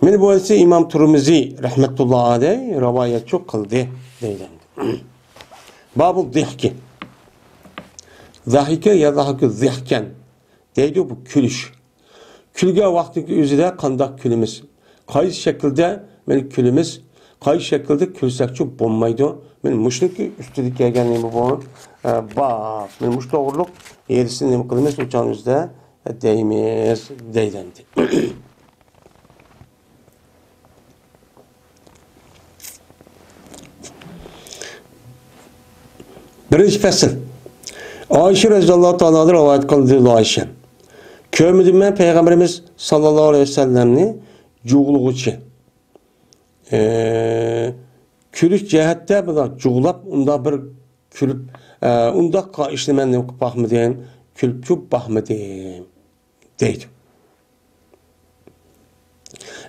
مانا بۇ ھەدىسنى ئىمام تۇرمۇزى رەھمەتۇللا ئەلەيھ رىۋايەتچۇ قىلدى، دەيدۇ. بابۇ زىھكى. زاھىكە يەزھەكۇ زىھكەن. دەيدۇ بۇ كۈلۈش. كۈلگەن ۋاقتىدىكى ئۆزىدە قانداق كۈلىمىز؟ قايسى شەكىلدە مەن كۈلىمىز؟ قايسى شەكىلدە كۈلسەكچۇ بولمايدۇ؟ مەن مۇشۇنىڭكى ئۈستىدە كەلگەن نېمە بۇ؟ ئە، باب. مەن مۇشۇ توغرۇلۇق ھېلىسىنى نېمە قىلىمىز؟ ئۇ چاغنىڭ ئۆزىدە دەيمىز، دەيدۇ ئەمدى. بىرىنچى پەسىل. ئائىشە رەزىياللاھۇ تائالا ئانھا رىۋايەت قىلدى، ئائىشە. كۆرمىدىم مەن پەيغەمبىرىمىز ساللاللاھۇ ئەلەيھى ۋەسەللەمنى جۇغلىغۇچى. ئى، كۈلۈش جەھەتتە بۇنداق جۇغلاپ، ئۇنداق بىر كۈلۈپ، ئە، ئۇنداق ئىشنى مەن نېمە قىلىپ باقمىدىم، كۈلۈپ چۈپ باقمىدىم، دەيدۇ.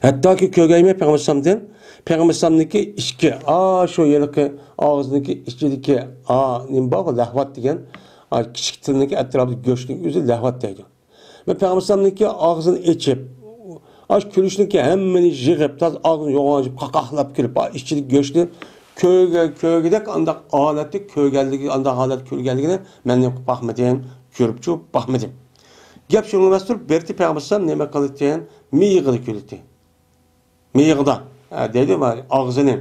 ھەتتاكى كۆرگەيمەن پەيغەمبەر ئەلەيھىسسالامدىن، پەيغەمبەر ئەلەيھىسسالامنىڭكى ئىچكى، ئا، شۇ ھېلىقى ئاغزىنىڭكى ئىچىدىكى، ئا، نېمە بار، لەھۋات دېگەن، ئا، كىچىك تىلنىڭكى ئەتراپىدىكى گۆشنىڭ ئۆزى لەھۋات دەيدۇ. مەن پەيغەمبەر ئەلەيھىسسالامنىڭكى ئاغزىنى ئېچىپ، ئاش كۈلۈشنىڭكى ھەممىنى يىغىپ، تازا ئاغزىنى يوغان ئېچىپ، قاقاقلاپ كۈلۈپ، ئا، ئىچىدىكى گۆشنى كۆرگە-، كۆرگۈدەك ئانداق ھالەتتە كۆرگەنلىكى، ئانداق ھالەتتە كۆرگەنلىكىنى مەن نېمە قىلىپ باقمىدىم، كۆرۈپچۇ باقمىدىم. گەپ شۇنىڭغا ئەمەس تۇرۇپ، بېرىتى پەيغەمبەر ئەلەيھىسسالام نېمە قىلىدىكەن؟ مىيىقىدا كۈلىدىكەن. مىيىقىدا، ئە، دەيدۇ، ما، ئاغزىنى،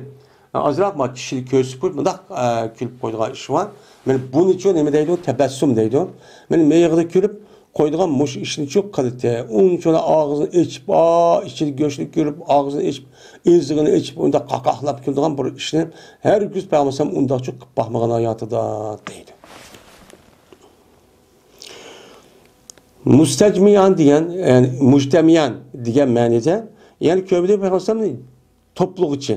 ئە، ئازراق، ما، كىشىلىك كۆرسىتىپ قويۇپ، مۇنداق، ئە، كۈلۈپ قويىدىغان ئىش بار. مانا بۇنىچۇ نېمە دەيدۇ؟ تەبەسسۇم دەيدۇ. مانا مىيىقىدا كۈلۈپ قويىدىغان مۇشۇ ئىشنىچۇ قىلىتى. ئۇنچىۋالا ئاغزىنى ئېچىپ، ئا، ئىچىدە گۆشنى كۆرۈپ، ئاغزىنى ئېچىپ، ئېزىقىنى ئېچىپ، ئۇنداق قاقاقلاپ كۈلىدىغان بىر ئىشنى ھەرگىز پەيغەمبەر ئۇنداقچۇ قىلىپ باقمىغان ھاياتىدا، دەيدۇ. مۇستەجمىئان دېگەن، يەنى مۇجتەمىئان دېگەن مەنىدە، يەنى كۆرمىدى پەيغەمبەر توپلىغۇچى.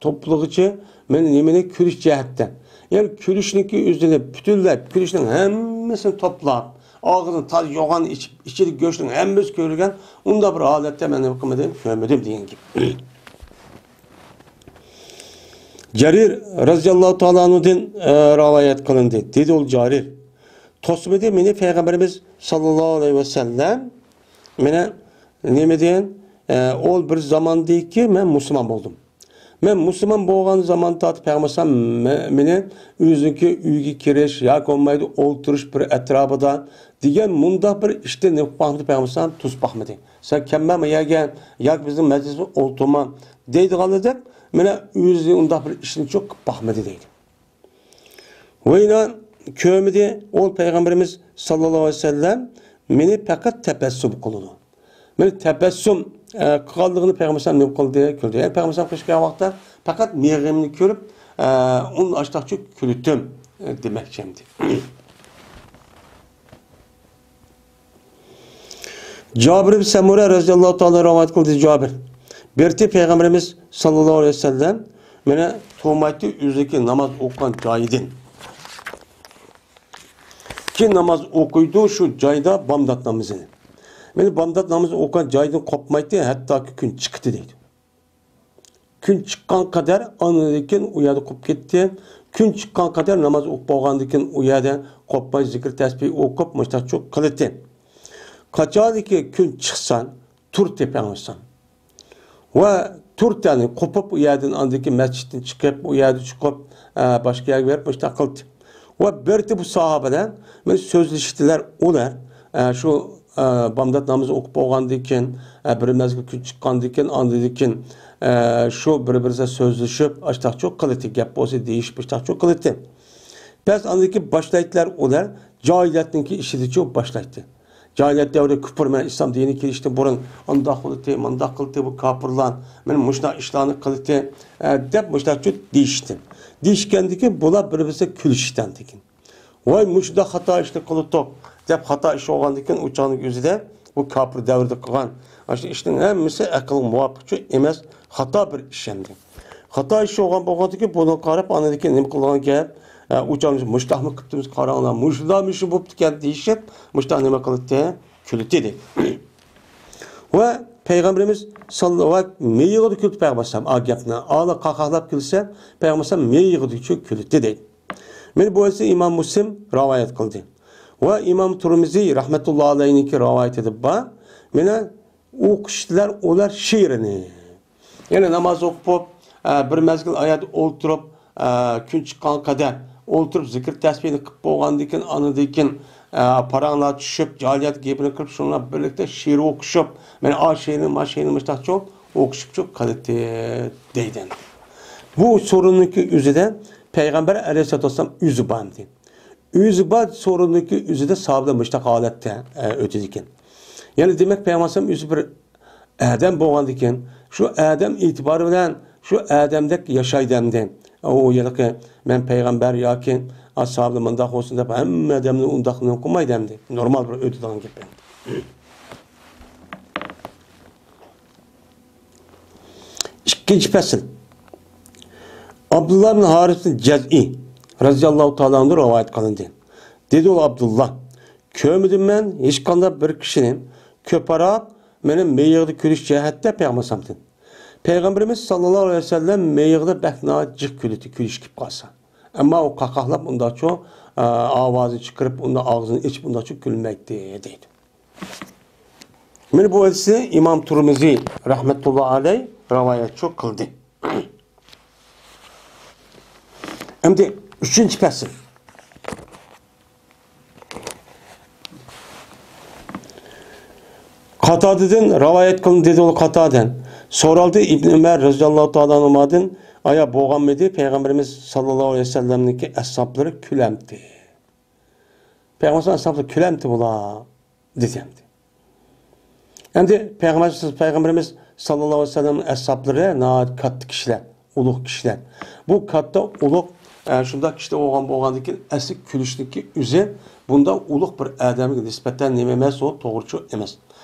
توپلىغۇچى، مەن نېمىنى كۈلۈش جەھەتتە. يەنى كۈلۈشنىڭكى ئۆزىنى پۈتۈنلەپ، كۈلۈشنىڭ ھەممىسىنى توپلاپ، ئاغزىنى تاز يوغان ئېچىپ، ئىچىدە گۆشنىڭ ھەممىسى كۆرۈلگەن، ئۇنداق بىر ھالەتتە مەن نېمە قىلمىدىم، كۆرمىدىم دېگەن گەپ. جەرىر رەزىياللاھۇ تائالا ئەنھۇدىن، ئە، رىۋايەت قىلىندى. دېدى ئۇ جەرىر. توسمىدى مېنى پەيغەمبىرىمىز ساللاللاھۇ ئەلەيھى ۋەسەللەم. مېنى نېمىدىن، ئە، ئۇ بىر زاماندىكى مەن مۇسۇلمان بولدۇم. مەن مۇسۇلمان بولغان زامان تارتىپ پەيغەمبەر ئەلەيھىسسالام مە-، مېنى ئۆزىنىڭكى ئۆيىگە كىرىش ياكى بولمايدۇ ئولتۇرۇش بىر ئەتراپىدا دېگەن مۇنداق بىر ئىشتىن نېمە قىلىپ باقمىدى پەيغەمبەر ئەلەيھىسسالام، توسۇپ باقمىدى. سەن كەلمە ما يەرگە ياكى بىزنىڭ مەجلىسىمىزگە ئولتۇرما دەيدىغانلا دەپ، مانا ئۆزى ئۇنداق بىر ئىشنىچۇ قىلىپ باقمىدى دەيدۇ. ۋەينا كۆرمىدى، ئۇ پەيغەمبىرىمىز ساللاللاھۇ ئەلەيھى ۋەسەللەم مېنى پەقەت تەبەسسۇم قىلىدۇ. مېنى تەبەسسۇم، ئە، قىلغانلىقىنى پەيغەمبەر ئەلەيھىسسالام نېمە قىلدى؟ كۈلدى. يەنى پەيغەمبەر ئەلەيھىسسالام قېشىغا كەلگەن ۋاقىتتا پەقەت مېڭىمنى كۆرۈپ، ئە، ئۇنى ئاشتاقچۇ كۈلۈتتۈم، ئە، دېمەكچى ئەمدى. جابىر ئىبن سەمۇرە رەزىياللاھۇ تائالا رىۋايەت قىلدى، جابىر. بىرتى پەيغەمبىرىمىز ساللاللاھۇ ئەلەيھى ۋەسەللەم مېنى تۇرمايتتى ئۆزىنىڭكى ناماز ئوقۇغان جايىدىن. كېيىن ناماز ئوقۇيدۇ شۇ جايدا بامدات نامىزىنى. مېنى بامدات نامىزى ئوقۇغان جايدىن قوپمايتتى، ھەتتاكى كۈن چىقتى دەيدۇ. كۈن چىققان قەدەر ئاندىن كېيىن ئۇ يەردە قوپۇپ كەتتى. كۈن چىققان قەدەر ناماز ئوقۇپ بولغاندىن كېيىن ئۇ يەردە قوپماي زىكىر تەسبىھ ئوقۇپ مۇشتاقچۇ قىلىتتى. قاچانكى كۈن چىقسا تۇرتى پەيغەمبەر. ۋە تۇرتى، يەنى قوپۇپ ئۇ يەردىن ئاندىن كېيىن مەسچىتتىن چىقىپ، ئۇ يەردە چىقىپ، ئە، باشقا يەرگە بېرىپ مۇشتاق قىلدى. ۋە بىرتى بۇ ساھابىلەر مانا سۆزلىشىپتىلەر ئۇلار، ئە، شۇ، ئە، بامدات نامىزى ئوقۇپ بولغاندىن كېيىن، ئە، بىر مەزگىل كۈن چىققاندىن كېيىن، ئاندىن كېيىن، ئە، شۇ بىر-بىرسى سۆزلىشىپ، ئاشتاقچۇ قىلىتتى، گەپ بولسا دېيىشىپ، ئاشتاقچۇ قىلىتتى. بەس ئاندىن كېيىن باشلايتتىلەر ئۇلار، جاھىلىيەتنىڭكى ئىشىدىچۇ باشلايتتى. جاھىلىيەت دەۋرىدە كۇپۇر مەن ئىسلام دىنىغا كېلىشتىن بۇرۇن ئانداق قىلىتتى، مانداق قىلىتتى، بۇ كاپىرلار، مانا مۇشۇنداق ئىشلارنى قىلىتتى، ئە، دەپ مۇشۇنداقچۇ دېيىشتى. دېيىشكەندىن كېيىن بۇلار بىر-بىرسىگە كۈلۈشۈشتەن كېيىن. ۋاي، مۇشۇنداق خاتا ئىشنى قىلىتتۇق دەپ خاتا ئىش بولغاندىن كېيىن ئۇ چاغنىڭ ئۆزىدە بۇ كاپىر دەۋرىدە قىلغان ئاشۇ ئىشنىڭ ھەممىسى ئەقىلگە مۇۋاپىقچۇ ئەمەس، خاتا بىر ئىش ئەمدى. خاتا ئىش بولغان بولغاندىكىن بۇنىڭغا قاراپ ئاندىن كېيىن نېمە قىلىدىغان گەپ؟ ئە، ئۇ چاغ مۇشتاقمۇ قىپتىمىز قاراڭلار، مۇشۇلا مۇشۇ بوپتىكەن دېيىشىپ مۇشتاق نېمە قىلىتتى؟ كۈلۈتتى دەيدۇ. ۋە پەيغەمبىرىمىز ساللا-، ۋە مىيىقىدا كۈلدى پەيغەمبەر ئەلەيھىسسالام. ئا گەپنى ئالا قاقاقلاپ كۈلسە پەيغەمبەر ئەلەيھىسسالام مىيىقىدا كۈلدى دەيدۇ. مانا بۇ ھەدىسنى ئىمام مۇسلىم رىۋايەت قىلدى. ۋە ئىمام تۇرمىزى رەھمەتۇللا ئەلەيھنىڭكى رىۋايىتىدە بار. مانا ئوقۇشتىلەر ئۇلار شېئىرنى. يەنى ناماز ئوقۇپ، ئە، بىر مەزگىل ئايەتتە ئولتۇرۇپ، ئە، كۈن چىققان قەدەر ئولتۇرۇپ زىكىر تەسبىھنى قىلىپ بولغاندىن كېيىن، ئاندىن كېيىن، ئە، پاراڭلار چۈشۈپ، جاھىلىيەت گېپىنى قىلىپ، شۇنىڭ بىلەن بىرلىكتە شېئىر ئوقۇشۇپ، مانا ئا شېئىرنى، ما شېئىرنى مۇشۇنداقچۇ ئوقۇشۇپچۇ قىلدى دەيدۇ. بۇ سورۇننىڭكى ئۆزىدە پەيغەمبەر ئەلەيھىسسالاتۇ ۋەسسالام ئۆزى بارمىدى؟ ئۆزى بار سورۇننىڭكى ئۆزىدە ساھابىلەر مۇشۇنداق ھالەتتە، ئە، ئۆتىدىكەن. يەنى دېمەك، پەيغەمبەر ئەلەيھىسسالام ئۆزى بىر ئادەم بولغاندىكىن، شۇ ئادەم ئېتىبارى بىلەن شۇ ئادەمدەك ياشايدۇ ئەمدى. ئۇ ھېلىقى مەن پەيغەمبەر ياكى ئاسھابلار مۇنداق بولسۇن دەپ ھەممە ئادەمنى ئۇنداق نېمە قىلمايدۇ ئەمدى. نورمال بىر ئۆتىدىغان گەپ ئەمدى. ئىككىنچى پەسىل. ئابدۇللا ئىبن ھارىس جەزئى رەزىياللاھۇ تائالا ئەنھۇ رىۋايەت قىلىندى. دېدى ئۇ ئابدۇللا، كۆرمىدىم مەن ھېچقانداق بىر كىشىنى كۆپرەك مېنى مىيىقىدا كۈلۈش جەھەتتە پەيغەمبەر ئەلەيھىسسالامدىن. پەيغەمبىرىمىز ساللاللاھۇ ئەلەيھى ۋەسەللەم مىيىقىدا بەك ناھايىتى جىق كۈلىدى، كۈلۈش كېلىپ قالسا. ئەمما ئۇ قاقاقلاپ ئۇنداقچۇ، ئا، ئاۋازىنى چىقىرىپ، ئۇنداق ئاغزىنى ئېچىپ ئۇنداقچۇ كۈلمەيتتى، دەيدۇ. مانا بۇ ھەدىسنى ئىمام تۇرمىزى رەھمەتۇللا ئەلەيھ رىۋايەتچۇ قىلدى. ئەمدى ئۈچىنچى پەسىل. قاتادىدىن رىۋايەت قىلىندى، دېدى ئۇ قاتادە. سورالدى ئىبن ئۆمەر رەزىياللاھۇ تائالا ئەنھۇمادىن، ئايا بولغانمىدى پەيغەمبىرىمىز ساللاللاھۇ ئەلەيھى ۋەسەللەمنىڭكى ئەسھابلىرى كۈلەمتى؟ پەيغەمبەر ئەسھابلىرى كۈلەمتى بۇلار؟ دېدى ئەمدى. ئەمدى پەيغەمبەر، پەيغەمبىرىمىز ساللاللاھۇ ئەلەيھى ۋەسەللەمنىڭ ئەسھابلىرى ناھايىتى كاتتا كىشىلەر، ئۇلۇغ كىشىلەر. بۇ كاتتا ئۇلۇغ، ئە، شۇنداق كىشىلەر بولغان، بولغاندىكىن ئەسلى كۈلۈشنىڭكى ئۆزى بۇنداق ئۇلۇغ بىر ئادەمگە نىسبەتەن نېمە ئەمەس، ئۇ توغرىچۇ ئەمەس.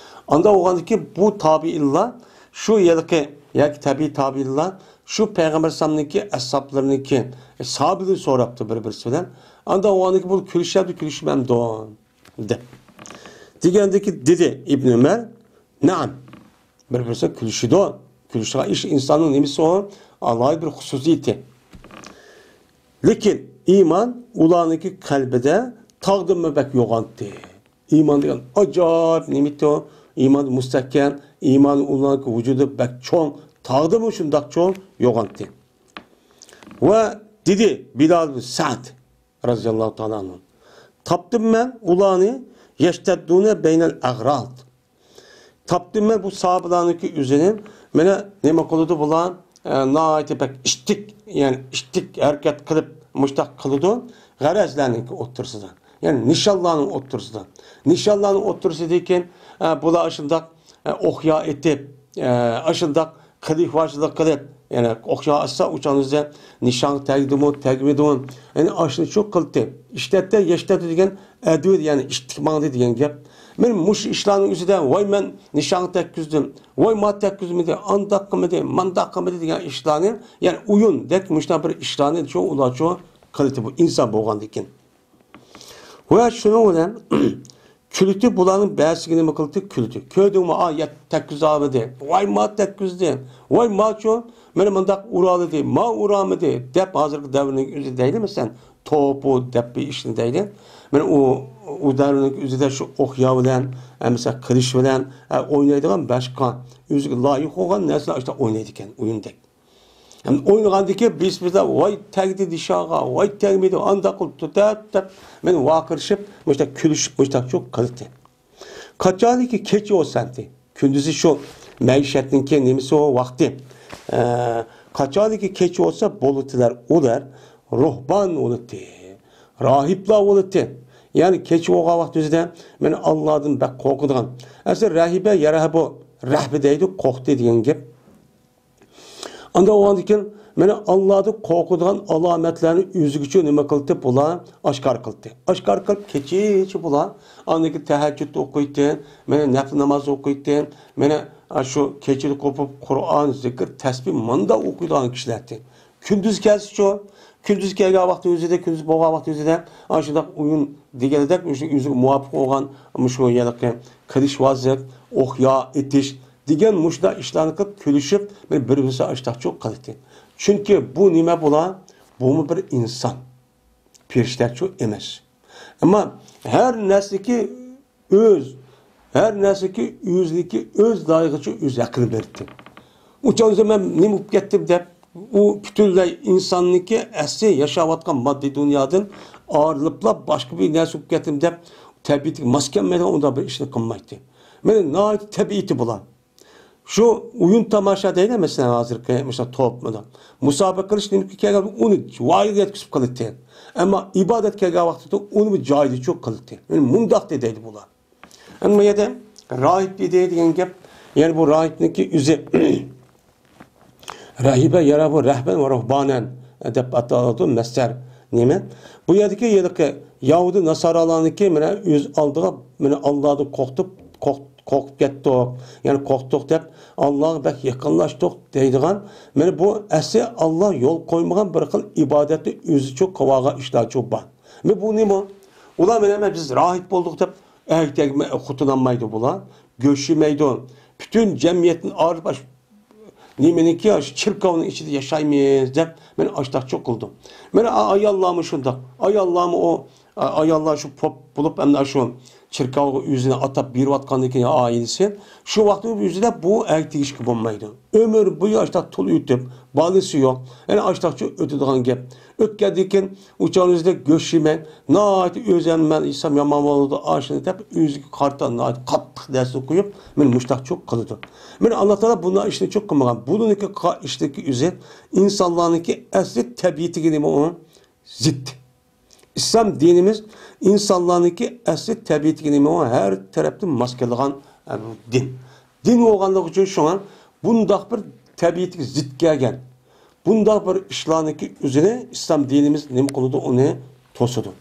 ئاندا بولغاندىكىن بۇ تابىئىنلار شۇ ھېلىقى ياكى تەبىئىي تابىئىنلار شۇ پەيغەمبەر ئەلەيھىسسالامنىڭكى ئەسھابلىرىنىڭكى، ئە، ساھابىدىن سوراپتۇ بىر-بىرسى بىلەن. ئاندا بولغاندىكىن بۇ كۈلۈشەمدۇ، كۈلۈشمەمدۇ؟ دەپ. دېگەندىكى دېدى ئىبن ئۆمەر، نەئەم. بىر-بىرسىگە كۈلۈشىدۇ. كۈلۈشىدىغان ئىش ئىنساننىڭ نېمىسى ئۇ؟ ئالاھىدە بىر خۇسۇسىيىتى. لېكىن ئىمان ئۇلارنىڭكى قەلبىدە تاغدىنمۇ بەك يوغانتى. ئىمان دېگەن ئاجايىپ نېمىتى ئۇ؟ ئىمان مۇستەھكەم، ئىمان ئۇلارنىڭكى ۋۇجۇدى بەك چوڭ، تاغدىنمۇ شۇنداق چوڭ يوغانتى. ۋە دېدى بىلال بىن سەئد رەزىياللاھۇ تائالا ئەنھۇ. تاپتىم مەن ئۇلارنى يەشتەددۇنە بەينەل ئەغراد. تاپتىم مەن بۇ ساھابىلەرنىڭكى ئۆزىنى، مانا نېمە قىلىدۇ بۇلار؟ ئە، ناھايىتى بەك ئىتتىك، يەنى ئىتتىك ھەرىكەت قىلىپ، مۇشتاق قىلىدۇ. غەرەزلەرنىڭكى ئوتتۇرىسىدا، يەنى نىشانلارنىڭ ئوتتۇرىسىدا. نىشانلارنىڭ ئوتتۇرىسىدىكى، ئە، بۇلار شۇنداق، ئە، ئوق يا ئېتىپ، ئە، ئاشۇنداق قىلىۋاچلىق قىلىپ، يەنى ئوق يا ئاتسا، ئۇچان ئۆزى نىشانغا تەگدىمۇ، تەگمىدىمۇ؟ يەنى ئاشۇنى شۇ قىلتى. ئىشتەتتە، يەشتەتتە دېگەن ئەدۋىر، يەنى ئىتتىك ماڭدى دېگەن گەپ. مانا مۇشۇ ئىشلارنىڭ ئۆزىدە، ۋاي، مەن نىشانغا تەگكۈزدۈم، ۋاي، ما تەگكۈزمىدى، ئانداق قىلمىدى، مانداق قىلمىدى دېگەن ئىشلارنى، يەنى ئويۇندەك مۇشۇنداق بىر ئىشلارنى شۇ ئۇلارچۇ قىلتى بۇ ئىنسان بولغاندىكىن. ۋە شۇنىڭ بىلەن كۈلتى بۇلارنىڭ بەزىسىگە نېمە قىلتى؟ كۈلتى. كۆردۈڭمۇ، ئا، يەت-، تەگكۈزالمىدى. ۋاي، ما تەگكۈزدى. ۋاي، ماچۇ، مانا مۇنداق ئۇرالىدى. ما ئۇرالمىدى، دەپ ھازىرقى دەۋرنىڭ ئۆزى دەيلى، مەسىلەن، توپۇ دەپ بىر ئىشنى دەيلى. مانا ئۇ، ئۇ دەۋرنىڭ ئۆزىدە شۇ ئوق يا بىلەن، ئە، مەسىلەن، قىلىچ بىلەن، ئە، ئوينايدىغان باشقا، ئۆزىگە لايىق بولغان نەرسىلەر ئاشۇنداق ئوينايدىكەن، ئويۇندەك. ھەم ئوينىغاندىكى بىز، بىزدە، ۋاي تەگدى نىشانغا، ۋاي تەگمىدى، ئانداق قىلىپتۇ دەپ، دەپ مەن ۋارقىرىشىپ، مۇشۇنداق كۈلۈشۈپ، مۇشۇنداق شۇ قىلدى. قاچانكى كېچە بولسا ئەمدى، كۈندۈزى شۇ مەئىشەتنىڭكى نېمىسى ئۇ ۋاقتى. ئە، قاچانكى كېچە بولسا بولۇتىلار ئۇلار روھبان بولۇتى، راھىبلار بولۇتى. يەنى كېچە بولغان ۋاقتى ئۆزىدە مانا ئاللادىن بەك قورقىدىغان. ئەسلى راھىبە، يەرھەبۇ، رەھبە دەيدۇ، قورقتى دېگەن گەپ. ئاندا بولغاندىكىن، مانا ئاللادىن قورقىدىغان ئالامەتلەرنى ئۆزىگىچە نېمە قىلتى؟ بۇلار ئاشكارا قىلتى. ئاشكارا قىلىپ، كېچىچە بۇلار ئاندىن كېيىن تەھەججۇد ئوقۇيتتى، مانا نەپلى ناماز ئوقۇيتتى، مانا شۇ كېچىدە قوپۇپ قۇرئان، زىكىر، تەسبىھ ماندا ئوقۇيدىغان كىشىلەرتى. كۈندۈز كەلسىچۇ، كۈندۈز كەلگەن ۋاقتى ئۆزىدە، كۈندۈز بولغان ۋاقتى ئۆزىدە ئاشۇنداق ئويۇن دېگەندەك، مۇشۇ ئۆزىگە مۇۋاپىق بولغان مۇشۇ ھېلىقى قىلىچ ۋازىپ، ئوق يا ئېتىش، دېگەن مۇشۇنداق ئىشلارنى قىلىپ كۈلۈشۈپ، بىر-بىرسى ئاشتاقچۇ قىلدى. چۈنكى بۇ نېمە بۇلار؟ بۇمۇ بىر ئىنسان. پېرىشتەچۇ ئەمەس. ئەمما ھەر نەرسىكى ئۆز، ھەر نەرسىكى ئۆزىنىكى ئۆز لايىقىچە ئۆز ھەققىنى بەردى. ئۇچانسا مەن نېمە بولۇپ كەتتىم دەپ، ئۇ پۈتۈنلەي ئىنساننىكى ئەسلى ياشاۋاتقان ماددىي دۇنيادىن ئايرىلىپلا باشقا بىر نەرسە بولۇپ كەتتىم دەپ، تەبىئىتىگە ماس كەلمەيدىغان ئۇنداق بىر ئىشنى قىلمايتتى. مانا ناھايىتى تەبىئىتى بۇلار. شۇ ئويۇن تاماشا دەيلى، مەسىلەن، ھازىرقى مۇشۇ توپ، مانا مۇسابىقە قىلىش نېمىگە كەلگەن، ئۇنى ۋايىگە يەتكۈزۈپ قىلاتتى. ئەمما ئىبادەت كەلگەن ۋاقتىدا ئۇنى جايىدا چۇ قىلاتتى. مانا مۇنداق دەيدۇ بۇلار. ئەمما بۇ يەردە راھىب ئىدى دېگەن گەپ، يەنى بۇ راھىبنىڭكى ئۆزى راھىبە يەنە بۇ رەھبەن ۋە رۇھبانەن دەپ ئاتىلىدۇ، مەسدەر نېمە؟ بۇ يەردىكى ھېلىقى يەھۇدىي ناسارالارنىڭكى مانا ئۆز ئالدىغا مانا ئاللادىن قورقۇپ، قورق-، قورقۇپ كەتتۇق، يەنى قورقتۇق دەپ ئاللاغا بەك يېقىنلاشتۇق دەيدىغان، مانا بۇ ئەسلى ئاللا يول قويمىغان بىر خىل ئىبادەتنى ئۆزىچۇ قىلىۋالغان ئىشلارچۇ بار. مانا بۇ نېمە؟ ئۇلار مانا بىز راھىب بولدۇق دەپ ئەركەك خوتۇن ئالمايدۇ بۇلار. گۆش يېمەيدۇ. پۈتۈن جەمئىيەتتىن ئايرىلىپ، ئاشۇ نېمىنىڭكى، ئاشۇ چېركاۋنىڭ ئىچىدە ياشايمىز دەپ، مانا ئاشتاقچۇ قىلدى. مانا ئا-، ئاياللارمۇ شۇنداق. ئاياللارمۇ ئۇ، ئا-، ئاياللار شۇ پوپ بولۇپ، ئەمدى ئاشۇ چېركاۋغا ئۆزىنى ئاتاپ بېرىۋاتقاندىن كېيىن ئائىلىسى، شۇ ۋاقىتنىڭ ئۆزىدە بۇ ئەركە تېگىشكە بولمايدۇ. ئۆمۈر بويى ئاشتاق تۇل ئۆتۈپ، بالىسى يوق. يەنە ئاشتاقچۇ ئۆتىدىغان گەپ. ئۆتكەندىن كېيىن ئۇ چاغنىڭ ئۆزىدە گۆش يېمەي، ناھايىتى ئۆزۈم مەن يېسەم يامان بولىدۇ، ئاشۇنى دەپ ئۆزىگە قارىتا ناھايىتى قاتتىق دەرسنى قويۇپ، مانا مۇشتاقچۇ قىلىدۇ. مانا ئاللا تائالا بۇنداق ئىشنى چوق قىلمىغان. بۇنىڭكى قىلغان ئىشىدىكى ئۆزى ئىنسانلارنىڭكى ئەسلى تەبىئىتىگە نېمە ئۇ؟ زىت. ئىسلام دىنىمىز ئىنسانلارنىڭكى ئەسلى تەبىئىتىگە نېمە ئۇ؟ ھەر تەرەپتىن ماس كېلىدىغان، ئە، بۇ دىن. دىن بولغانلىقى ئۈچۈن شۇڭا بۇنداق بىر تەبىئىتىگە زىت كەلگەن، بۇنداق بىر ئىشلارنىڭكى ئۆزىنى ئىسلام دىنىمىز نېمە قىلىدۇ؟ ئۇنى توسىدۇ.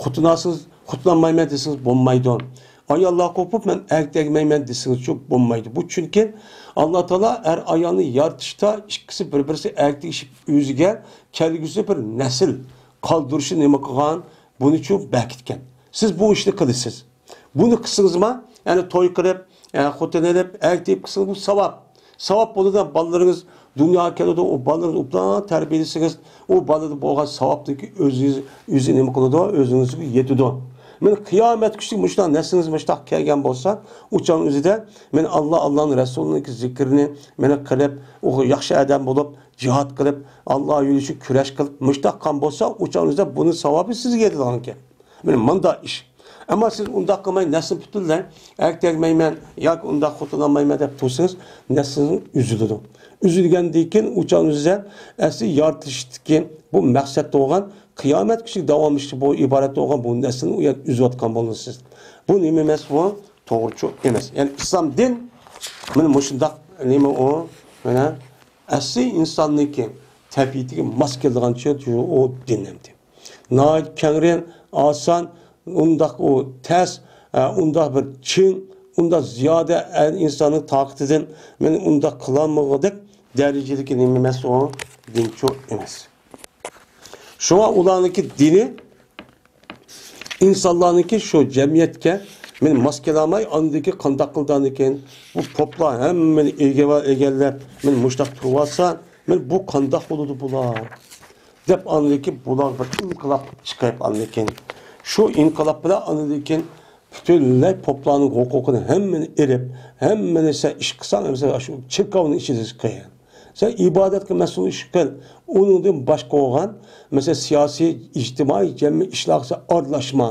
خوتۇن ئالسىڭىز، خوتۇن ئالمايمەن دېسىڭىز بولمايدۇ. ئاياللار قوپۇپ، مەن ئەركەك تەگمەيمەن دېسىڭىزچۇ بولمايدۇ. بۇ چۈنكى ئاللا تائالا ئەر ئايالنى يارىتىشتا ئىككىسى بىر-بىرسى ئەركە تېگىشىپ ئۆزىگە كەلگۈسى بىر نەسىل قالدۇرۇشنى نېمە قىلغان؟ بۇنىچۇ بەكىتكەن. سىز بۇ ئىشنى قىلىسىز. بۇنى قىلسىڭىزما، يەنى توي قىلىپ، ئە، خوتۇن ئېلىپ، ئەركە تېگىپ قىلسىڭىز، بۇ ساۋاب. ساۋاب بولىدۇ، بالىلىرىڭىز دۇنياغا كېلىدۇ، ئۇ بالىلىرىڭىز ئوبدان تەربىيەلىسىڭىز، ئۇ بالىدا بولغان ساۋابنىڭكى ئۆزىڭىز، ئۆزى نېمە قىلىدۇ؟ ئۆزىڭىزگە يېتىدۇ. مانا قىيامەت كۈنى مۇشۇنداق نەسلىڭىز مۇشۇنداق كەلگەن بولسا، ئۇ چاغنىڭ ئۆزىدە مانا ئاللا، ئاللانىڭ رەسۇلىنىڭكى زىكرىنى مانا قىلىپ، ئۇ ياخشى ئادەم بولۇپ، جىھاد قىلىپ، ئاللا يولى ئۈچۈن كۈرەش قىلىپ، مۇشۇنداق قىلغان بولسا، ئۇ چاغنىڭ ئۆزىدە بۇنىڭ ساۋابى سىزگە يېتىدىغان گەپ. مانا مۇنداق ئىش. ئەمما سىز ئۇنداق قىلماي، نەسلىنى پۈتۈنلەي ئەركە تەگمەيمەن ياكى ئۇنداق خوتۇن ئالمايمەن دەپ تۇرسىڭىز، نەسلىڭىز ئۈزۈلىدۇ. ئۈزۈلگەندىن كېيىن ئۇ چاغنىڭ ئۆزىدە ئەسلى يارىتىلىشتىكى بۇ مەقسەت بولغان قىيامەت كۈنى داۋاملىشىشى بۇ ئىبارەت بولغان بۇ نەسلىنى ئۇ يەردە ئۈزۈۋاتقان بولىسىز. بۇ نېمە ئەمەس بۇ؟ توغرىچۇ ئەمەس. يەنى ئىسلام دىن مانا مۇشۇنداق نېمە ئۇ؟ مانا ئەسلى ئىنساننىڭكى تەبىئىتىگە ماس كېلىدىغانچۇ ئۇ دىن ئەمدى. ناھايىتى كەڭرى، ئاسان، ئۇنداق ئۇ تەس، ئە، ئۇنداق بىر چىڭ، ئۇنداق زىيادە، ئە، ئىنساننىڭ تاقىتىدىن مەن ئۇنداق قىلالمىغۇدەك دەرىجىدىكى نېمە ئەمەس ئۇ، دىنچۇ ئەمەس. شۇڭا ئۇلارنىڭكى دىنى ئىنسانلارنىڭكى شۇ جەمئىيەتكە مەن ماس كېلەلمەي، ئاندىكى قانداق قىلىدىكىن، بۇ پوپلار ھەممىنى ئىگىۋە-، ئىگىلەپ، مەن مۇشتاق تۇرۇۋالسا، مەن بۇ قانداق بولىدۇ بۇلار؟ دەپ ئاندىكى بۇلار بىر ئىنقىلاب چىقىرىپ ئاندىكىن. شۇ ئىنقىلاب بىلەن ئاندىكىن پۈتۈنلەي پوپلارنىڭ ھوقۇقىنى ھەممىنى ئېلىپ، ھەممىنى سەن ئىش قىلساڭ، مەسىلەن، شۇ چېركاۋنىڭ ئىچىدە قىل. سەن ئىبادەتكە مەسئۇل ئىش قىل. ئۇنىڭدىن باشقا بولغان، مەسىلەن، سىياسىي، ئىجتىمائىي، جەمئىي ئىشلارغا سەن ئارىلاشما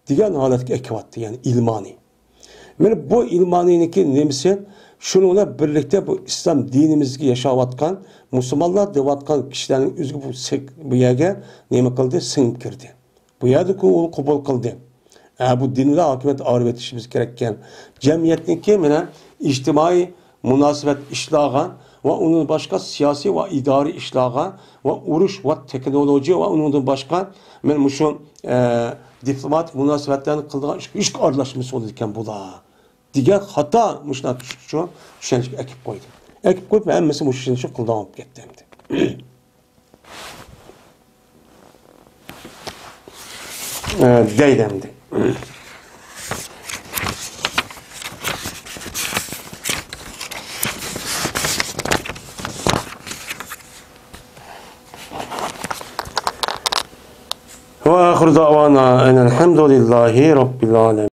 دېگەن ھالەتكە ئەكىۋاتتى، يەنى ئىلمانى. مانا بۇ ئىلمانىينىڭكى نېمىسى؟ شۇنىڭ بىلەن بىرلىكتە بۇ ئىسلام دىنىمىزدىكى ياشاۋاتقان مۇسۇلمانلار دەۋاتقان كىشىلەرنىڭ ئۆزىگە بۇ سەك-، بۇ يەرگە نېمە قىلدى؟ سىڭىپ كىردى. بۇ يەردىكى ئۇ قوبۇل قىلدى. ھە، بۇ دىن بىلەن ھاكىمىيەت ئايرىۋېتىشىمىز كېرەككەن. جەمئىيەتنىڭكى مانا ئىجتىمائىي مۇناسىۋەت ئىشلارغا ۋە ئۇنىڭدىن باشقا سىياسىي ۋە ئىدارىي ئىشلارغا ۋە ئۇرۇش ۋە تېخنولوگىيە ۋە ئۇنىڭدىن باشقا مانا مۇشۇ، ئە، دىپلوماتىك مۇناسىۋەتلەرنى قىلىدىغان ئىشقا ھېچ ئارىلاشمىسا بولىدىكەن بۇلار دېگەن خاتا مۇشۇنداق چۈشەنچىگە ئەكىپ قويدى. ئەكىپ قويۇپ ھەممىسى مۇشۇ چۈشەنچە قىلىدىغان بولۇپ كەتتى ئەمدى. ئە، دەيدۇ ئەمدى. وآخر دعوانا أن الحمد لله رب العالمين.